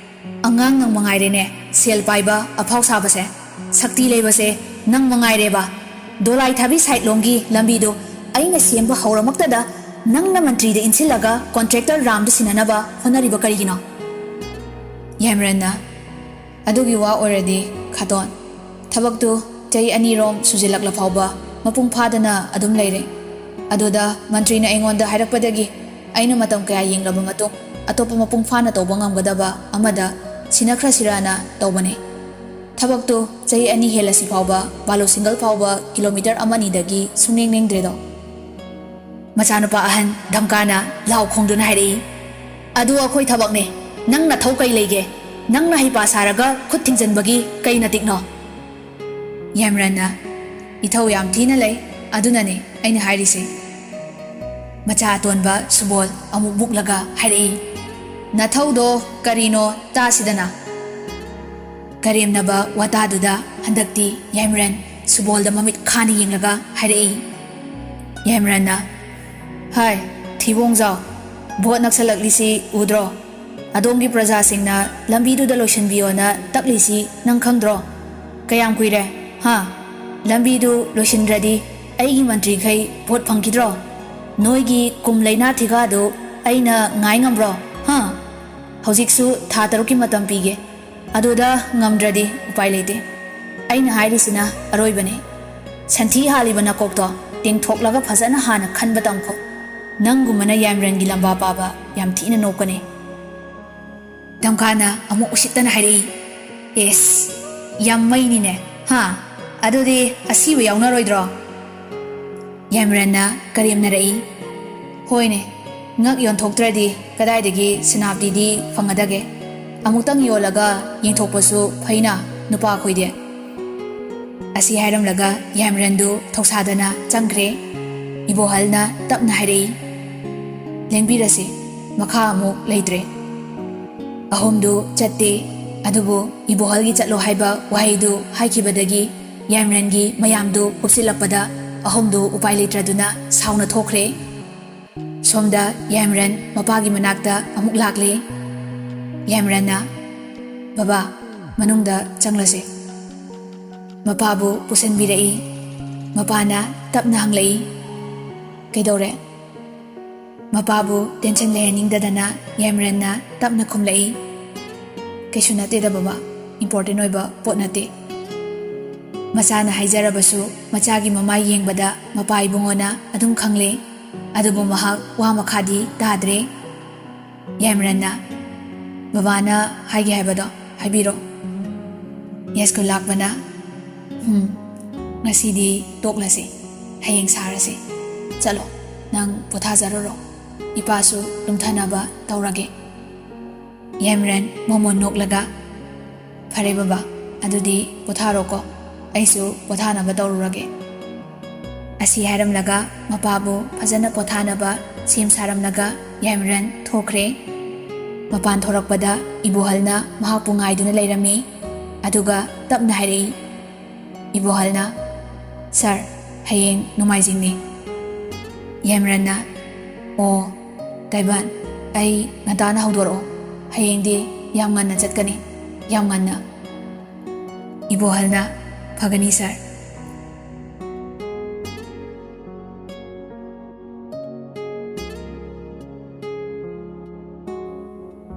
"ꯑꯉꯥꯡ ꯅꯪ ꯃꯉꯥꯏꯔꯦꯅꯦ ꯁꯦꯜ ꯄꯥꯏꯕ ꯑꯐꯥꯎ ꯁꯥꯕꯁꯦ꯫ ꯁꯛꯇꯤ ꯂꯩꯕꯁꯦ ꯅꯪ ꯃꯉꯥꯏꯔꯦꯕ꯫ ꯗꯣꯂꯥꯏ ꯊꯥꯕꯤ ꯁꯥꯏꯠꯂꯣꯝꯒꯤ ꯂꯝꯕꯤꯗꯣ ꯑꯩꯅ ꯁꯦꯝꯕ ꯍꯧꯔꯃꯛꯇꯗ ꯅꯪꯅ ꯃꯟꯇ꯭ꯔꯤꯗ ꯏꯟꯁꯤꯜꯂꯒ ꯀꯣꯟꯇ꯭ꯔꯦꯛꯇꯔ ꯔꯥꯝꯗꯨ ꯁꯤꯟꯅꯅꯕ ꯍꯣꯠꯅꯔꯤꯕ ꯀꯔꯤꯒꯤꯅꯣ?" ꯌꯥꯏꯃꯔꯟꯅ, "ꯑꯗꯨꯒꯤ ꯋꯥ ꯑꯣꯏꯔꯗꯤ, ꯈꯥꯇꯣꯟ, ꯊꯕꯛꯇꯨ ꯆꯍꯤ ꯑꯅꯤꯔꯣꯝ ꯁꯨꯖꯤꯜꯂꯛꯂ ꯐꯥꯎꯕ ꯃꯄꯨꯡ ꯐꯥꯗꯅ ꯑꯗꯨꯝ ꯂꯩꯔꯦ꯫ ꯑꯗꯨꯗ ꯃꯟꯇ꯭ꯔꯤꯅ ꯑꯩꯉꯣꯟꯗ ꯍꯥꯏꯔꯛꯄꯗꯒꯤ ꯑꯩꯅ ꯃꯇꯝ ꯀꯌꯥ ꯌꯦꯡꯂꯕ ꯃꯇꯨꯡ ꯑꯇꯣꯞꯄ ꯃꯄꯨꯡ ꯐꯥꯅ ꯇꯧꯕ ꯉꯝꯒꯗꯕ ꯑꯃꯗ ꯁꯤꯟꯅꯈ꯭ꯔꯁꯤꯔꯥꯅ ꯇꯧꯕꯅꯦ꯫" ꯊꯕꯛꯇꯨ ꯆꯍꯤ ꯑꯅꯤ ꯍꯦꯜꯂꯁꯤ ꯐꯥꯎꯕ ꯕꯥꯂꯣ ꯁꯤꯡꯒꯜ ꯐꯥꯎꯕ ꯀꯤꯂꯣꯃꯤꯇꯔ ꯑꯃ ꯑꯅꯤꯗꯒꯤ ꯁꯨꯡꯅꯦꯡ ꯅꯦꯡꯗ꯭ꯔꯦꯗꯣ꯫ ꯃꯆꯥꯅꯨꯄꯥ ꯑꯍꯟ ꯙꯝꯀꯥꯅ ꯂꯥꯎ ꯈꯣꯡꯗꯨꯅ ꯍꯥꯏꯔꯛꯏ, "ꯑꯗꯨ ꯑꯩꯈꯣꯏ ꯊꯕꯛꯅꯦ꯫ ꯅꯪ ꯅꯊꯧ ꯀꯩ ꯂꯩꯒꯦ? ꯅꯪꯅ ꯍꯩꯄꯥ ꯁꯥꯔꯒ ꯈꯨꯠ ꯊꯤꯡꯖꯤꯟꯕꯒꯤ ꯀꯩ ꯅꯇꯤꯛꯅꯣ?" ꯌꯥꯏꯃꯔꯟꯅ, "ꯏꯊꯧ ꯌꯥꯝ ꯊꯤꯅ ꯂꯩ, ꯑꯗꯨꯅꯅꯦ ꯑꯩꯅ ꯍꯥꯏꯔꯤꯁꯦ꯫" ꯃꯆꯥ ꯑꯇꯣꯟꯕ ꯁꯨꯕꯣꯜ ꯑꯃꯨꯛ ꯃꯨꯛꯂꯒ ꯍꯥꯏꯔꯛꯏ, "ꯅꯊꯧꯗꯣ ꯀꯔꯤꯅꯣ ꯇꯥꯁꯤꯗꯅ?" ꯀꯔꯦꯝꯅꯕ ꯋꯥꯇꯥꯗꯨꯗ ꯍꯟꯗꯛꯇꯤ ꯌꯥꯏꯃꯔꯟ ꯁꯨꯕꯣꯜꯗ ꯃꯃꯤꯠ ꯈꯥꯅ ꯌꯦꯡꯂꯒ ꯍꯥꯏꯔꯛꯏ꯫ ꯌꯥꯏꯃꯔꯟꯅ, "ꯍꯥꯏ, ꯊꯤꯕꯣꯡꯖꯥꯎ, ꯚꯣꯠ ꯅꯛꯁꯜꯂꯛꯂꯤꯁꯤ ꯎꯗ꯭ꯔꯣ? ꯑꯗꯣꯝꯒꯤ ꯄ꯭ꯔꯖꯥꯁꯤꯡꯅ ꯂꯝꯕꯤꯗꯨꯗ ꯂꯣꯏꯁꯤꯟꯕꯤꯌꯣꯅ ꯇꯛꯂꯤꯁꯤ ꯅꯪ ꯈꯪꯗ꯭ꯔꯣ? ꯀꯌꯥꯝ ꯀꯨꯏꯔꯦ, ꯍꯥ? ꯂꯝꯕꯤꯗꯨ ꯂꯣꯏꯁꯤꯟꯗ꯭ꯔꯗꯤ ꯑꯩꯒꯤ ꯃꯟꯇ꯭ꯔꯤꯈꯩ ꯚꯣꯠ ꯐꯪꯈꯤꯗ꯭ꯔꯣ? ꯅꯣꯏꯒꯤ ꯀꯨꯝ ꯂꯩꯅꯥ ꯊꯤꯒꯥꯗꯨ ꯑꯩꯅ ꯉꯥꯏ ꯉꯝꯕ꯭ꯔꯣ, ꯍꯥ? ꯍꯧꯖꯤꯛꯁꯨ ꯊꯥ ꯇꯔꯨꯛꯀꯤ ꯃꯇꯝ ꯄꯤꯒꯦ꯫ ꯑꯗꯨꯗ ꯉꯝꯗ꯭ꯔꯗꯤ ꯎꯄꯥꯏ ꯂꯩꯇꯦ꯫ ꯑꯩꯅ ꯍꯥꯏꯔꯤꯁꯤꯅ ꯑꯔꯣꯏꯕꯅꯤ꯫ ꯁꯟꯊꯤ ꯍꯥꯜꯂꯤꯕ ꯅꯀꯣꯛꯇꯣ ꯇꯦꯡꯊꯣꯛꯂꯒ ꯐꯖꯅ ꯍꯥꯟꯅ ꯈꯟꯕ ꯇꯝꯈꯣ꯫ ꯅꯪꯒꯨꯝꯕꯅ ꯌꯥꯏꯃꯔꯟꯒꯤ ꯂꯝꯕꯥ ꯄꯥꯕ ꯌꯥꯝ ꯊꯤꯅ ꯅꯣꯛꯀꯅꯤ꯫" ꯙꯝꯀꯥꯅ ꯑꯃꯨꯛ ꯎꯁꯤꯠꯇꯅ ꯍꯥꯏꯔꯛꯏ, "ꯑꯦꯁ, ꯌꯥꯝ ꯃꯩꯅꯤꯅꯦ, ꯍꯥ? ꯑꯗꯨꯗꯤ ꯑꯁꯤꯕ ꯌꯥꯎꯅꯔꯣꯏꯗ꯭ꯔꯣ?" ꯌꯥꯏꯃꯔꯟꯅ ꯀꯔꯦꯝꯅꯔꯛꯏ, "ꯍꯣꯏꯅꯦ, ꯉꯛ ꯌꯣꯟꯊꯣꯛꯇ꯭ꯔꯗꯤ ꯀꯗꯥꯏꯗꯒꯤ ꯁꯦꯅꯥꯄꯇꯤꯗꯤ ꯐꯪꯒꯗꯒꯦ? ꯑꯃꯨꯛꯇꯪ ꯌꯣꯜꯂꯒ ꯌꯦꯡꯊꯣꯛꯄꯁꯨ ꯐꯩꯅ ꯅꯨꯄꯥ ꯑꯩꯈꯣꯏꯗꯤ꯫" ꯑꯁꯤ ꯍꯥꯏꯔꯝꯂꯒ ꯌꯥꯏꯃꯔꯟꯗꯨ ꯊꯧꯁꯥꯗꯅ ꯆꯪꯈ꯭ꯔꯦ꯫ ꯏꯕꯣꯍꯜꯅ ꯇꯞꯅ ꯍꯥꯏꯔꯛꯏ, "ꯂꯦꯡꯕꯤꯔꯁꯤ, ꯃꯈꯥ ꯑꯃꯨꯛ ꯂꯩꯇ꯭ꯔꯦ꯫" ꯑꯍꯨꯝꯗꯨ ꯆꯠꯇꯦ꯫ ꯑꯗꯨꯕꯨ ꯏꯕꯣꯍꯜꯒꯤ "ꯆꯠꯂꯣ" ꯍꯥꯏꯕ ꯋꯥꯍꯩꯗꯨ ꯍꯥꯏꯈꯤꯕꯗꯒꯤ ꯌꯥꯏꯃꯔꯟꯒꯤ ꯃꯌꯥꯝꯗꯨ ꯀꯨꯞꯁꯤꯜꯂꯛꯄꯗ ꯑꯍꯨꯝꯗꯨ ꯎꯄꯥꯏ ꯂꯩꯇ꯭ꯔꯗꯨꯅ ꯁꯥꯎꯅ ꯊꯣꯛꯈ꯭ꯔꯦ꯫ ꯁꯣꯝꯗ ꯌꯥꯏꯃꯔꯟ ꯃꯄꯥꯒꯤ ꯃꯅꯥꯛꯇ ꯑꯃꯨꯛ ꯂꯥꯛꯂꯦ꯫ ꯌꯥꯏꯃꯔꯟꯅ, "ꯕꯕꯥ, ꯃꯅꯨꯡꯗ ꯆꯪꯂꯁꯦ꯫" ꯃꯄꯥꯕꯨ ꯄꯨꯁꯟꯕꯤꯔꯛꯏ꯫ ꯃꯄꯥꯅ ꯇꯞꯅ ꯍꯪꯂꯛꯏ, "ꯀꯩꯗꯧꯔꯦ?" ꯃꯄꯥꯕꯨ ꯇꯦꯟꯁꯟ ꯂꯩꯍꯟꯅꯤꯡꯗꯗꯅ ꯌꯥꯏꯃꯔꯟꯅ ꯇꯞꯅ ꯈꯨꯝꯂꯛꯏ, "ꯀꯩꯁꯨ ꯅꯠꯇꯦꯗ ꯕꯕꯥ, ꯏꯝꯄꯣꯔꯇꯦꯟ ꯑꯣꯏꯕ ꯄꯣꯠ ꯅꯠꯇꯦ꯫" ꯃꯆꯥꯅ ꯍꯥꯏꯖꯔꯕꯁꯨ ꯃꯆꯥꯒꯤ ꯃꯃꯥꯏ ꯌꯦꯡꯕꯗ ꯃꯄꯥ ꯏꯕꯨꯡꯉꯣꯅ ꯑꯗꯨꯝ ꯈꯪꯂꯦ꯫ ꯑꯗꯨꯕꯨ ꯃꯍꯥꯛ ꯋꯥ ꯃꯈꯥꯗꯤ ꯇꯥꯗ꯭ꯔꯦ꯫ ꯌꯥꯏꯃꯔꯟꯅ, "ꯕꯕꯥꯅ ꯍꯥꯏꯒꯦ ꯍꯥꯏꯕꯗꯣ ꯍꯥꯏꯕꯤꯔꯣ꯫" ꯌꯥꯏꯁ꯭ꯀꯨꯜ ꯂꯥꯛꯄꯅ, "ꯎꯝ, ꯉꯁꯤꯗꯤ ꯇꯣꯛꯂꯁꯤ, ꯍꯌꯦꯡ ꯁꯥꯔꯁꯤ꯫ ꯆꯠꯂꯣ, ꯅꯪ ꯄꯣꯊꯥꯖꯔꯨꯔꯣ꯫ ꯏꯄꯥꯁꯨ ꯇꯨꯝꯊꯅꯕ ꯇꯧꯔꯒꯦ꯫" ꯌꯥꯏꯃꯔꯟ ꯃꯣꯃꯣꯟ ꯅꯣꯛꯂꯒ, "ꯐꯔꯦ ꯕꯕꯥ, ꯑꯗꯨꯗꯤ ꯄꯣꯊꯥꯔꯣꯀꯣ, ꯑꯩꯁꯨ ꯄꯣꯊꯥꯅꯕ ꯇꯧꯔꯨꯔꯒꯦ꯫" ꯑꯁꯤ ꯍꯥꯏꯔꯝꯂꯒ ꯃꯄꯥꯕꯨ ꯐꯖꯅ ꯄꯣꯊꯥꯅꯕ ꯁꯦꯝ ꯁꯥꯔꯝꯂꯒ ꯌꯥꯏꯃꯔꯟ ꯊꯣꯛꯈ꯭ꯔꯦ꯫ ꯃꯄꯥꯟ ꯊꯣꯔꯛꯄꯗ ꯏꯕꯣꯍꯜꯅ ꯃꯍꯥꯛꯄꯨ ꯉꯥꯏꯗꯨꯅ ꯂꯩꯔꯝꯃꯤ꯫ ꯑꯗꯨꯒ ꯇꯞꯅ ꯍꯥꯏꯔꯛꯏ, ꯏꯕꯣꯍꯜꯅ, "ꯁꯥꯔ, ꯍꯌꯦꯡ ꯅꯣꯡꯃꯥꯏꯖꯤꯡꯅꯤ꯫" ꯌꯥꯏꯃꯔꯟꯅ, "ꯑꯣ, ꯇꯥꯏꯕꯟ, ꯑꯩ ꯉꯟꯇꯥꯅ ꯍꯧꯗꯣꯔꯛꯑꯣ꯫ ꯍꯌꯦꯡꯗꯤ ꯌꯥꯝ ꯉꯟꯅ ꯆꯠꯀꯅꯤ, ꯌꯥꯝ ꯉꯟꯅ꯫" ꯏꯕꯣꯍꯜꯅ, "ꯐꯒꯅꯤ, ꯁꯥꯔ꯫"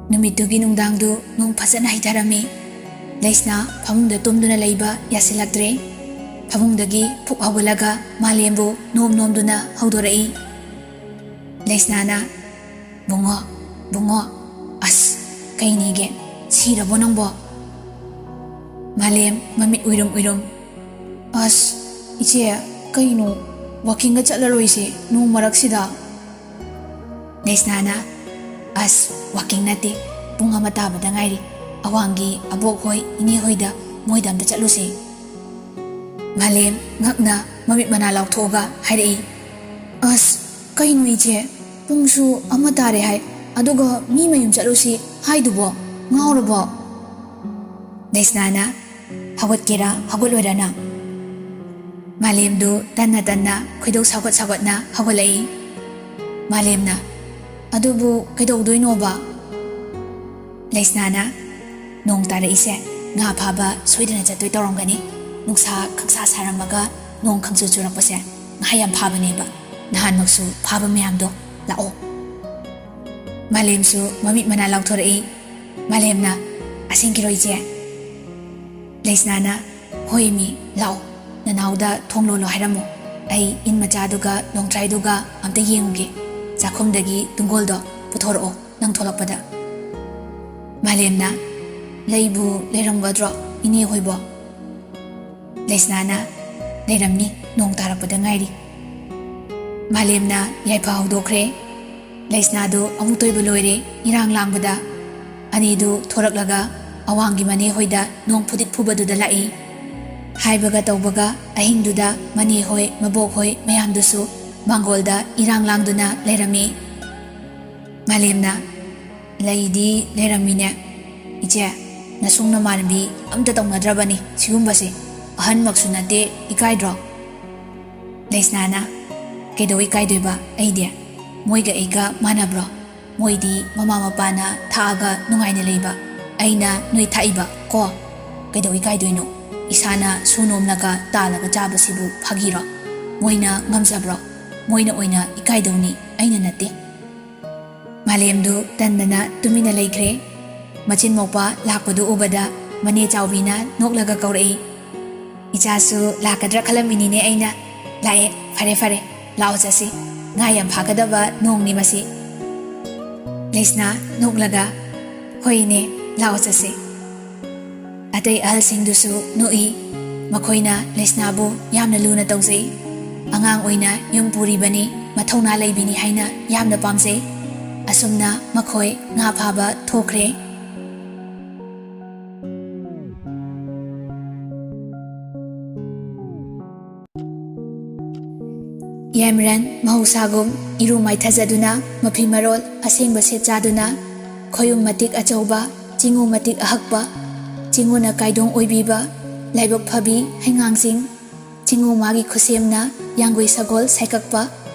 ꯅꯨꯃꯤꯠꯇꯨꯒꯤ ꯅꯨꯡꯗꯥꯡꯗꯨ ꯅꯣꯡ ꯐꯖꯅ ꯍꯩꯊꯔꯝꯃꯤ꯫ ꯂꯩꯁꯅꯥ ꯐꯃꯨꯡꯗ ꯇꯨꯝꯗꯨꯅ ꯂꯩꯕ ꯌꯥꯁꯤꯜꯂꯛꯇ꯭ꯔꯦ꯫ ꯐꯃꯨꯡꯗꯒꯤ ꯐꯨꯛ ꯍꯧꯒꯠꯂꯒ ꯃꯥꯂꯦꯝꯕꯨ ꯅꯣꯝ ꯅꯣꯝꯗꯨꯅ ꯍꯧꯗꯣꯔꯛꯏ꯫ ꯂꯩꯁꯅꯥꯅ, "ꯕꯨꯡꯉꯣ, ꯕꯨꯡꯉꯣ, ꯑꯁ, ꯀꯩꯅꯦꯒꯦ? ꯁꯤꯔꯕꯣ ꯅꯪꯕꯣ?" ꯃꯥꯂꯦꯝ ꯃꯃꯤꯠ ꯎꯏꯔꯨꯝ ꯎꯏꯔꯨꯝ, "ꯑꯁ, ꯏꯆꯦ, ꯀꯩꯅꯣ? ꯋꯥꯀꯤꯡꯒ ꯆꯠꯂꯔꯣꯏꯁꯦ ꯅꯣꯡ ꯃꯔꯛꯁꯤꯗ?" ꯂꯩꯁꯅꯥꯅ, "ꯑꯁ, ꯋꯥꯀꯤꯡ ꯅꯠꯇꯦ, ꯄꯨꯡ ꯑꯃ ꯇꯥꯕꯗ ꯉꯥꯏꯔꯤ꯫ ꯑꯋꯥꯡꯒꯤ ꯑꯕꯣꯛ ꯍꯣꯏ, ꯏꯅꯦ ꯍꯣꯏꯗ, ꯃꯣꯏꯗ ꯑꯝꯇ ꯆꯠꯂꯨꯁꯦ꯫" ꯃꯥꯂꯦꯝ ꯉꯛꯅ ꯃꯃꯤꯠ ꯃꯅꯥ ꯂꯥꯎꯊꯣꯛꯑꯒ ꯍꯥꯏꯔꯛꯏ, "ꯑꯁ, ꯀꯩꯅꯣ ꯏꯆꯦ? ꯄꯨꯡꯁꯨ ꯑꯃ ꯇꯥꯔꯦ ꯍꯥꯏ, ꯑꯗꯨꯒ ꯃꯤ ꯃꯌꯨꯝ ꯆꯠꯂꯨꯁꯤ ꯍꯥꯏꯗꯨꯕꯣ? ꯉꯥꯎꯔꯕꯣ?" ꯂꯩꯁꯅꯥꯅ, "ꯍꯧꯒꯠꯀꯦꯔꯥ ꯍꯧꯒꯠꯂꯣꯏꯔꯥ ꯅꯪ?" ꯃꯥꯂꯦꯝꯗꯨ ꯇꯟꯅ ꯇꯟꯅ ꯈꯣꯏꯗꯧ ꯁꯥꯎꯒꯠ ꯁꯥꯎꯒꯠꯅ ꯍꯧꯒꯠꯂꯛꯏ꯫ ꯃꯥꯂꯦꯝꯅ, "ꯑꯗꯨꯕꯨ ꯀꯩꯗꯧꯗꯣꯏꯅꯣꯕ?" ꯂꯩꯁꯅꯥꯅ, "ꯅꯣꯡ ꯇꯥꯔꯛꯏꯁꯦ ꯉꯥ ꯐꯥꯕ ꯁꯣꯏꯗꯅ ꯆꯠꯇꯣꯏ ꯇꯧꯔꯝꯒꯅꯤ꯫ ꯅꯨꯡꯁꯥ ꯈꯪꯁꯥ ꯁꯥꯔꯝꯃꯒ ꯅꯣꯡ ꯈꯪꯆꯨ ꯆꯨꯔꯛꯄꯁꯦ ꯉꯥ ꯌꯥꯝ ꯐꯥꯕꯅꯦꯕ꯫ ꯅꯍꯥꯟꯃꯛꯁꯨ ꯐꯥꯕ ꯃꯌꯥꯝꯗꯣ꯫ ꯂꯥꯛꯑꯣ꯫" ꯃꯥꯂꯦꯝꯁꯨ ꯃꯃꯤꯠ ꯃꯅꯥ ꯂꯥꯎꯊꯣꯔꯛꯏ꯫ ꯃꯥꯂꯦꯝꯅ, "ꯑꯁꯦꯡꯀꯤꯔꯣ ꯏꯆꯦ?" ꯂꯩꯁꯅꯥꯅ, "ꯍꯣꯏ ꯃꯤ, ꯂꯥꯛꯑꯣ꯫ ꯅꯅꯥꯎꯗ ꯊꯣꯡ ꯂꯣꯜꯂꯣ ꯍꯥꯏꯔꯝꯃꯣ꯫ ꯑꯩ ꯏꯟ ꯃꯆꯥꯗꯨꯒ ꯂꯣꯡꯇ꯭ꯔꯥꯏꯗꯨꯒ ꯑꯝꯇ ꯌꯦꯡꯉꯨꯒꯦ꯫ ꯆꯥꯛꯈꯨꯝꯗꯒꯤ ꯇꯨꯡꯒꯣꯜꯗꯣ ꯄꯨꯊꯣꯔꯛꯑꯣ ꯅꯪ ꯊꯣꯛꯂꯛꯄꯗ꯫" ꯃꯥꯂꯦꯝꯅ, "ꯂꯩꯕꯨ ꯂꯩꯔꯝꯒꯗ꯭ꯔꯣ? ꯏꯅꯦ ꯍꯣꯏꯕꯣ?" ꯂꯩꯁꯅꯥꯅ, "ꯂꯩꯔꯝꯅꯤ, ꯅꯣꯡ ꯇꯥꯔꯛꯄꯗ ꯉꯥꯏꯔꯤ꯫" ꯃꯥꯂꯦꯝꯅ ꯌꯥꯏꯐ ꯍꯧꯗꯣꯛꯈ꯭ꯔꯦ꯫ ꯂꯩꯁꯅꯥꯗꯨ ꯑꯃꯨꯛꯇ ꯑꯣꯏꯕ ꯂꯣꯏꯔꯦ ꯏꯔꯥꯡ ꯂꯥꯡꯕꯗ꯫ ꯑꯅꯤꯗꯨ ꯊꯣꯔꯛꯂꯒ ꯑꯋꯥꯡꯒꯤ ꯃꯅꯦ ꯍꯣꯏꯗ ꯅꯣꯡ ꯐꯨꯗꯤꯠ ꯐꯨꯕꯗꯨꯗ ꯂꯥꯛꯏ꯫ ꯍꯥꯏꯕꯒ ꯇꯧꯕꯒ ꯑꯍꯤꯡꯗꯨꯗ ꯃꯅꯦ ꯍꯣꯏ, ꯃꯕꯣꯛ ꯍꯣꯏ ꯃꯌꯥꯝꯗꯨꯁꯨ ꯃꯥꯡꯒꯣꯜꯗ ꯏꯔꯥꯡ ꯂꯥꯡꯗꯨꯅ ꯂꯩꯔꯝꯃꯤ꯫ ꯃꯥꯂꯦꯝꯅ, "ꯂꯩꯗꯤ ꯂꯩꯔꯝꯃꯤꯅꯦ꯫ ꯏꯆꯦ, ꯅꯁꯨꯡ ꯅꯃꯥꯟꯅꯕꯤ ꯑꯝꯇ ꯇꯧꯅꯗ꯭ꯔꯕꯅꯤ ꯁꯤꯒꯨꯝꯕꯁꯦ꯫ ꯑꯍꯟꯃꯛꯁꯨ ꯅꯠꯇꯦ, ꯏꯀꯥꯏꯗ꯭ꯔꯣ?" ꯂꯩꯁꯅꯥꯅ, "ꯀꯩꯗꯧ ꯏꯀꯥꯏꯗꯣꯏꯕ? ꯑꯩꯗꯤ ꯃꯣꯏꯒ ꯑꯩꯒ ꯃꯥꯟꯅꯕ꯭ꯔꯣ? ꯃꯣꯏꯗꯤ ꯃꯃꯥ ꯃꯄꯥꯅ ꯊꯥꯛꯑꯒ ꯅꯨꯡꯉꯥꯏꯅ ꯂꯩꯕ, ꯑꯩꯅ ꯅꯣꯏ ꯊꯥꯛꯏꯕ ꯀꯣ? ꯀꯩꯗꯧ ꯏꯀꯥꯏꯗꯣꯏꯅꯣ? ꯏꯁꯥꯅ ꯁꯨ ꯅꯣꯝꯂꯒ ꯇꯥꯜꯂꯒ ꯆꯥꯕꯁꯤꯕꯨ ꯐꯥꯒꯤꯔꯣ? ꯃꯣꯏꯅ ꯉꯝꯖꯕ꯭ꯔꯣ? ꯃꯣꯏꯅ ꯑꯣꯏꯅ ꯏꯀꯥꯏꯗꯧꯅꯤ, ꯑꯩꯅ ꯅꯠꯇꯦ꯫" ꯃꯥꯂꯦꯝꯗꯨ ꯇꯟꯗꯅ ꯇꯨꯃꯤꯟꯅ ꯂꯩꯈ꯭ꯔꯦ꯫ ꯃꯆꯤꯟ ꯃꯧꯄꯥ ꯂꯥꯛꯄꯗꯨ ꯎꯕꯗ ꯃꯅꯦ ꯆꯥꯎꯕꯤꯅ ꯅꯣꯛꯂꯒ ꯀꯧꯔꯛꯏ, "ꯏꯆꯥꯁꯨ ꯂꯥꯛꯀꯗ꯭ꯔꯥ ꯈꯜꯂꯝꯃꯤꯅꯤꯅꯦ ꯑꯩꯅ꯫ ꯂꯥꯛꯑꯦ, ꯐꯔꯦ ꯐꯔꯦ, ꯂꯥꯛꯑꯣ ꯆꯠꯁꯤ꯫ ꯉꯥ ꯌꯥꯝ ꯐꯥꯒꯗꯕ ꯅꯣꯡꯅꯤ ꯃꯁꯤ꯫" ꯂꯩꯁꯅꯥ ꯅꯣꯛꯂꯒ, "ꯍꯣꯏꯅꯦ, ꯂꯥꯛꯑꯣ ꯆꯠꯁꯤ꯫" ꯑꯇꯩ ꯑꯍꯜꯁꯤꯡꯗꯨꯁꯨ ꯅꯣꯛꯏ꯫ ꯃꯈꯣꯏꯅ ꯂꯩꯁꯅꯥꯕꯨ ꯌꯥꯝꯅ ꯂꯨꯅ ꯇꯧꯖꯩ꯫ ꯑꯉꯥꯡ ꯑꯣꯏꯅ ꯌꯨꯝ ꯄꯨꯔꯤꯕꯅꯤ, ꯃꯊꯧꯅꯥ ꯂꯩꯕꯤꯅꯤ ꯍꯥꯏꯅ ꯌꯥꯝꯅ ꯄꯥꯝꯖꯩ꯫ ꯑꯁꯨꯝꯅ ꯃꯈꯣꯏ ꯉꯥ ꯐꯥꯕ ꯊꯣꯛꯈ꯭ꯔꯦ꯫ ꯌꯥꯏꯃꯔꯟ ꯃꯍꯧꯁꯥꯒꯨꯝ ꯏꯔꯨ ꯃꯥꯏꯊꯖꯗꯨꯅ, ꯃꯐꯤ ꯃꯔꯣꯜ ꯑꯁꯦꯡꯕ ꯁꯦꯠ ꯆꯥꯗꯨꯅ, ꯈꯣꯌꯨꯝ ꯃꯇꯤꯛ ꯑꯆꯧꯕ, ꯆꯤꯡꯉꯨ ꯃꯇꯤꯛ ꯑꯍꯛꯄ, ꯆꯤꯡꯉꯨꯅ ꯀꯥꯏꯗꯣꯡ ꯑꯣꯏꯕꯤꯕ, ꯂꯥꯏꯕꯛ ꯐꯕꯤ ꯍꯩꯉꯥꯡꯁꯤꯡ, ꯆꯤꯡꯉꯨ ꯃꯥꯒꯤ ꯈꯨꯠꯁꯦꯝꯅ ꯌꯥꯡꯒꯣꯏ ꯁꯒꯣꯜ ꯁꯥꯏꯀꯛꯄ,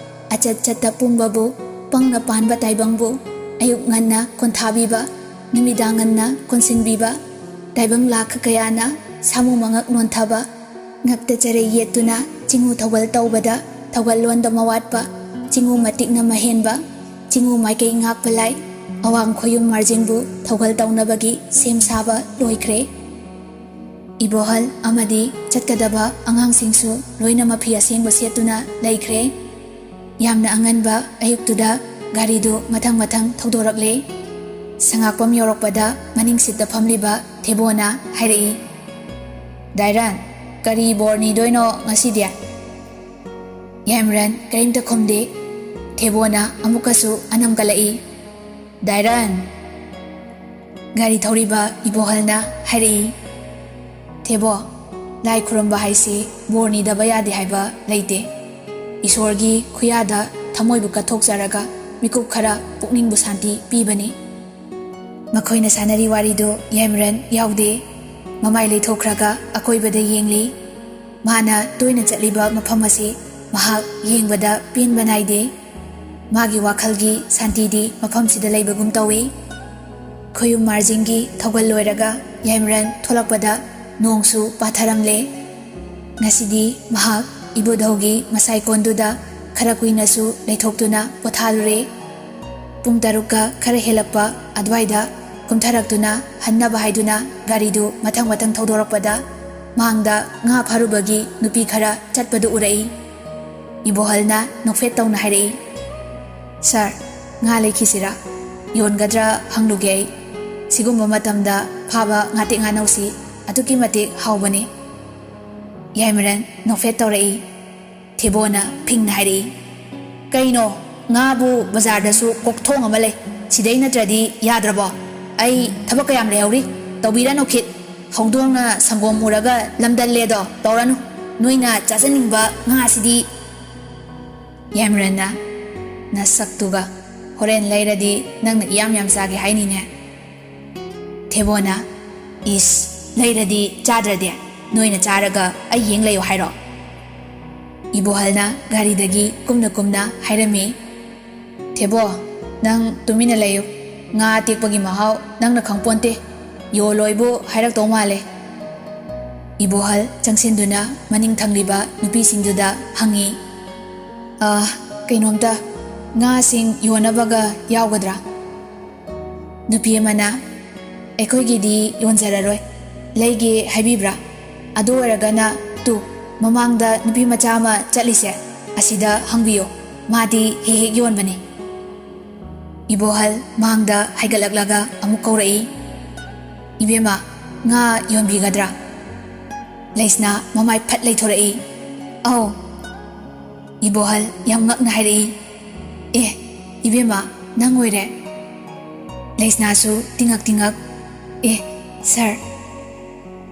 ꯑꯆꯠ ꯆꯠꯇ ꯄꯨꯝꯕꯕꯨ, ꯄꯪꯅ ꯄꯥꯟꯕ ꯇꯥꯏꯕꯪꯕꯨ, ꯑꯌꯨꯛ ꯉꯟꯅ ꯀꯣꯟꯊꯥꯕꯤꯕ, ꯅꯨꯃꯤꯗꯥꯡ ꯉꯟꯅ ꯀꯣꯟꯁꯤꯟꯕꯤꯕ, ꯇꯥꯏꯕꯪ ꯂꯥꯈ ꯀꯌꯥꯅ ꯁꯥꯃꯨ ꯃꯉꯛ ꯅꯣꯟꯊꯕ, ꯉꯛꯇ ꯆꯔꯩ ꯌꯦꯠꯇꯨꯅ ꯆꯤꯡꯉꯨ ꯊꯧꯒꯜ ꯇꯧꯕꯗ ꯊꯧꯒꯜꯂꯣꯟꯗ ꯃꯋꯥꯠꯄ, ꯆꯤꯡꯉꯨ ꯃꯇꯤꯛꯅ ꯃꯍꯦꯟꯕ, ꯆꯤꯡꯉꯨ ꯃꯥꯏꯀꯩ ꯉꯥꯛꯄ ꯂꯥꯏ, ꯑꯋꯥꯡ ꯈꯣꯌꯨꯝ ꯃꯥꯔꯖꯤꯡꯕꯨ ꯊꯧꯒꯜ ꯇꯧꯅꯕꯒꯤ ꯁꯦꯝ ꯁꯥꯕ ꯂꯣꯏꯈ꯭ꯔꯦ꯫ ꯏꯕꯣꯍꯜ ꯑꯃꯗꯤ ꯆꯠꯀꯗꯕ ꯑꯉꯥꯡꯁꯤꯡꯁꯨ ꯂꯣꯏꯅ ꯃꯐꯤ ꯑꯁꯦꯡꯕ ꯁꯦꯠꯇꯨꯅ ꯂꯩꯈ꯭ꯔꯦ꯫ ꯌꯥꯝꯅ ꯑꯉꯟꯕ ꯑꯌꯨꯛꯇꯨꯗ ꯒꯥꯔꯤꯗꯨ ꯃꯊꯪ ꯃꯊꯪ ꯊꯧꯗꯣꯔꯛꯂꯦ꯫ ꯁꯉꯥꯛꯄꯝ ꯌꯧꯔꯛꯄꯗ ꯃꯅꯤꯡ ꯁꯤꯠꯇ ꯐꯝꯂꯤꯕ ꯊꯦꯕꯣꯅ ꯍꯥꯏꯔꯛꯏ, ꯗꯥꯏꯔꯟ, ꯀꯔꯤ ꯕꯣꯔ ꯅꯤꯗꯣꯏꯅꯣ ꯉꯁꯤꯗꯤ? ꯌꯥꯏꯃꯔꯟ ꯀꯔꯤꯝꯇ ꯈꯨꯝꯗꯦ꯫ ꯊꯦꯕꯣꯅ ꯑꯃꯨꯛꯀꯁꯨ ꯑꯅꯝ ꯀꯜꯂꯛꯏ꯫ ꯗꯥꯏꯔꯟ! ꯒꯥꯔꯤ ꯊꯧꯔꯤꯕ ꯏꯕꯣꯍꯜꯅ ꯍꯥꯏꯔꯛꯏ꯫ ꯊꯦꯕꯣ, ꯂꯥꯏ ꯈꯨꯔꯨꯝꯕ ꯍꯥꯏꯁꯤ ꯕꯣꯔ ꯅꯤꯗꯕ ꯌꯥꯗꯦ ꯍꯥꯏꯕ ꯂꯩꯇꯦ꯫ ꯏꯁꯣꯔꯒꯤ ꯈꯨꯌꯥꯗ ꯊꯃꯣꯏꯕꯨ ꯀꯠꯊꯣꯛꯆꯔꯒ ꯃꯤꯀꯨꯞ ꯈꯔ ꯄꯨꯛꯅꯤꯡꯕꯨ ꯁꯥꯟꯇꯤ ꯄꯤꯕꯅꯤ꯫ ꯃꯈꯣꯏꯅ ꯁꯥꯟꯅꯔꯤ ꯋꯥꯔꯤꯗꯨ ꯌꯥꯏꯃꯔꯟ ꯌꯥꯎꯗꯦ꯫ ꯃꯃꯥꯏ ꯂꯩꯊꯣꯛꯈ꯭ꯔꯒ ꯑꯀꯣꯏꯕꯗ ꯌꯦꯡꯂꯤ꯫ ꯃꯥꯅ ꯇꯣꯏꯅ ꯆꯠꯂꯤꯕ ꯃꯐꯝ ꯑꯁꯤ ꯃꯍꯥꯛ ꯌꯦꯡꯕꯗ ꯄꯦꯟꯕ ꯅꯥꯏꯗꯦ꯫ ꯃꯥꯒꯤ ꯋꯥꯈꯜꯒꯤ ꯁꯥꯟꯇꯤꯗꯤ ꯃꯐꯝꯁꯤꯗ ꯂꯩꯕꯒꯨꯝ ꯇꯧꯏ꯫ ꯈꯣꯌꯨꯝ ꯃꯥꯔꯖꯤꯡꯒꯤ ꯊꯧꯒꯜ ꯂꯣꯏꯔꯒ ꯌꯥꯏꯃꯔꯟ ꯊꯣꯛꯂꯛꯄꯗ ꯅꯣꯡꯁꯨ ꯄꯥꯊꯔꯝꯂꯦ꯫ ꯉꯁꯤꯗꯤ ꯃꯍꯥꯛ ꯏꯕꯨꯙꯧꯒꯤ ꯃꯁꯥꯏꯀꯣꯟꯗꯨꯗ ꯈꯔ ꯀꯨꯏꯅꯁꯨ ꯂꯩꯊꯣꯛꯇꯨꯅ ꯄꯣꯊꯥꯔꯨꯔꯦ꯫ ꯄꯨꯡ ꯇꯔꯨꯛꯀ ꯈꯔ ꯍꯦꯜꯂꯛꯄ ꯑꯗꯨꯋꯥꯏꯗ ꯀꯨꯝꯊꯔꯛꯇꯨꯅ ꯍꯟꯅꯕ ꯍꯥꯏꯗꯨꯅ ꯒꯥꯔꯤꯗꯨ ꯃꯊꯪ ꯃꯊꯪ ꯊꯧꯗꯣꯔꯛꯄꯗ ꯃꯥꯡꯗ ꯉꯥ ꯐꯥꯔꯨꯕꯒꯤ ꯅꯨꯄꯤ ꯈꯔ ꯆꯠꯄꯗꯨ ꯎꯔꯛꯏ꯫ ꯏꯕꯣꯍꯜꯅ ꯅꯣꯛꯐꯦꯠ ꯇꯧꯅ ꯍꯥꯏꯔꯛꯏ, "ꯁꯥꯔ, ꯉꯥ ꯂꯩꯈꯤꯁꯤꯔꯥ? ꯌꯣꯟꯒꯗ꯭ꯔꯥ ꯍꯪꯂꯨꯒꯦ ꯑꯩ꯫ ꯁꯤꯒꯨꯝꯕ ꯃꯇꯝꯗ ꯐꯥꯕ ꯉꯥꯇꯦꯛ ꯉꯥꯅꯧꯁꯤ ꯑꯗꯨꯛꯀꯤ ꯃꯇꯤꯛ ꯍꯥꯎꯕꯅꯤ꯫" ꯌꯥꯏꯃꯔꯟ ꯅꯣꯛꯐꯦꯠ ꯇꯧꯔꯛꯏ꯫ ꯊꯦꯕꯣꯅ ꯐꯤꯡꯅ ꯍꯥꯏꯔꯛꯏ, "ꯀꯩꯅꯣ, ꯉꯥꯕꯨ ꯕꯖꯥꯔꯗꯁꯨ ꯀꯣꯛꯊꯣꯡ ꯑꯃ ꯂꯩ, ꯁꯤꯗꯩ ꯅꯠꯇ꯭ꯔꯗꯤ ꯌꯥꯗ꯭ꯔꯕꯣ? ꯑꯩ ꯊꯕꯛ ꯀꯌꯥꯝ ꯂꯩꯍꯧꯔꯤ, ꯇꯧꯕꯤꯔꯅꯨ ꯈꯤꯠ꯫ ꯍꯧꯗꯣꯡꯅ ꯁꯪꯒꯣꯝ ꯎꯔꯒ ꯂꯝꯗꯜꯂꯦꯗꯣ ꯇꯧꯔꯅꯨ꯫ ꯅꯣꯏꯅ ꯆꯥꯖꯅꯤꯡꯕ ꯉꯥꯁꯤꯗꯤ꯫" ꯌꯥꯏꯃꯔꯟꯅ, "ꯅꯁꯛꯇꯨꯒ, ꯍꯣꯔꯦꯟ ꯂꯩꯔꯗꯤ ꯅꯪꯅ ꯏꯌꯥꯝ ꯌꯥꯝ ꯆꯥꯒꯦ ꯍꯥꯏꯅꯤꯅꯦ꯫" ꯊꯦꯕꯣꯅ, "ꯏꯁ, ꯂꯩꯔꯗꯤ ꯆꯥꯗ꯭ꯔꯗꯤ? ꯅꯣꯏꯅ ꯆꯥꯔꯒ ꯑꯩ ꯌꯦꯡ ꯂꯩꯌꯣ ꯍꯥꯏꯔꯣ?" ꯏꯕꯣꯍꯜꯅ ꯒꯥꯔꯤꯗꯒꯤ ꯀꯨꯝꯅ ꯀꯨꯝꯅ ꯍꯥꯏꯔꯝꯃꯤ, "ꯊꯦꯕꯣ, ꯅꯪ ꯇꯨꯃꯤꯟꯅ ꯂꯩꯌꯨ꯫ ꯉꯥ ꯑꯇꯦꯛꯄꯒꯤ ꯃꯍꯥꯎ ꯅꯪꯅ ꯈꯪꯄꯣꯟꯇꯦ꯫ ꯌꯣꯜꯂꯣꯏꯕꯨ ꯍꯥꯏꯔꯛꯇꯧ ꯃꯥꯜꯂꯦ꯫" ꯏꯕꯣꯍꯜ ꯆꯪꯁꯤꯟꯗꯨꯅ ꯃꯅꯤꯡ ꯊꯪꯂꯤꯕ ꯅꯨꯄꯤꯁꯤꯡꯗꯨꯗ ꯍꯪꯉꯤ, "ꯑ, ꯀꯩꯅꯣꯝꯇ, ꯉꯥꯁꯤꯡ ꯌꯣꯟꯅꯕꯒ ꯌꯥꯎꯒꯗ꯭ꯔꯥ?" ꯅꯨꯄꯤ ꯑꯃꯅ, "ꯑꯩꯈꯣꯏꯒꯤꯗꯤ ꯌꯣꯟꯖꯔꯔꯣꯏ, ꯂꯩꯒꯦ ꯍꯥꯏꯕꯤꯕ꯭ꯔꯥ? ꯑꯗꯨ ꯑꯣꯏꯔꯒꯅ ꯇꯨ, ꯃꯃꯥꯡꯗ ꯅꯨꯄꯤ ꯃꯆꯥ ꯑꯃ ꯆꯠꯂꯤꯁꯦ, ꯑꯁꯤꯗ ꯍꯪꯕꯤꯌꯣ, ꯃꯥꯗꯤ ꯍꯦꯛ ꯍꯦꯛ ꯌꯣꯟꯕꯅꯤ꯫" ꯏꯕꯣꯍꯜ ꯃꯥꯡꯗ ꯍꯥꯏꯒꯠꯂꯛꯂꯒ ꯑꯃꯨꯛ ꯀꯧꯔꯛꯏ, "ꯏꯕꯦꯝꯃ, ꯉꯥ ꯌꯣꯟꯕꯤꯒꯗ꯭ꯔꯥ?" ꯂꯩꯁꯅꯥ ꯃꯃꯥꯏ ꯐꯠ ꯂꯩꯊꯣꯔꯛꯏ꯫ "ꯑꯧ꯫" ꯏꯕꯣꯍꯜ ꯌꯥꯝ ꯉꯛꯅ ꯍꯥꯏꯔꯛꯏ꯫ "ꯑꯦ, ꯏꯕꯦꯝꯃ, ꯅꯪ ꯑꯣꯏꯔꯦ?" ꯂꯩꯁꯅꯥꯁꯨ ꯇꯤꯉꯛ ꯇꯤꯉꯛ, "ꯑꯦ, ꯁꯥꯔ꯫"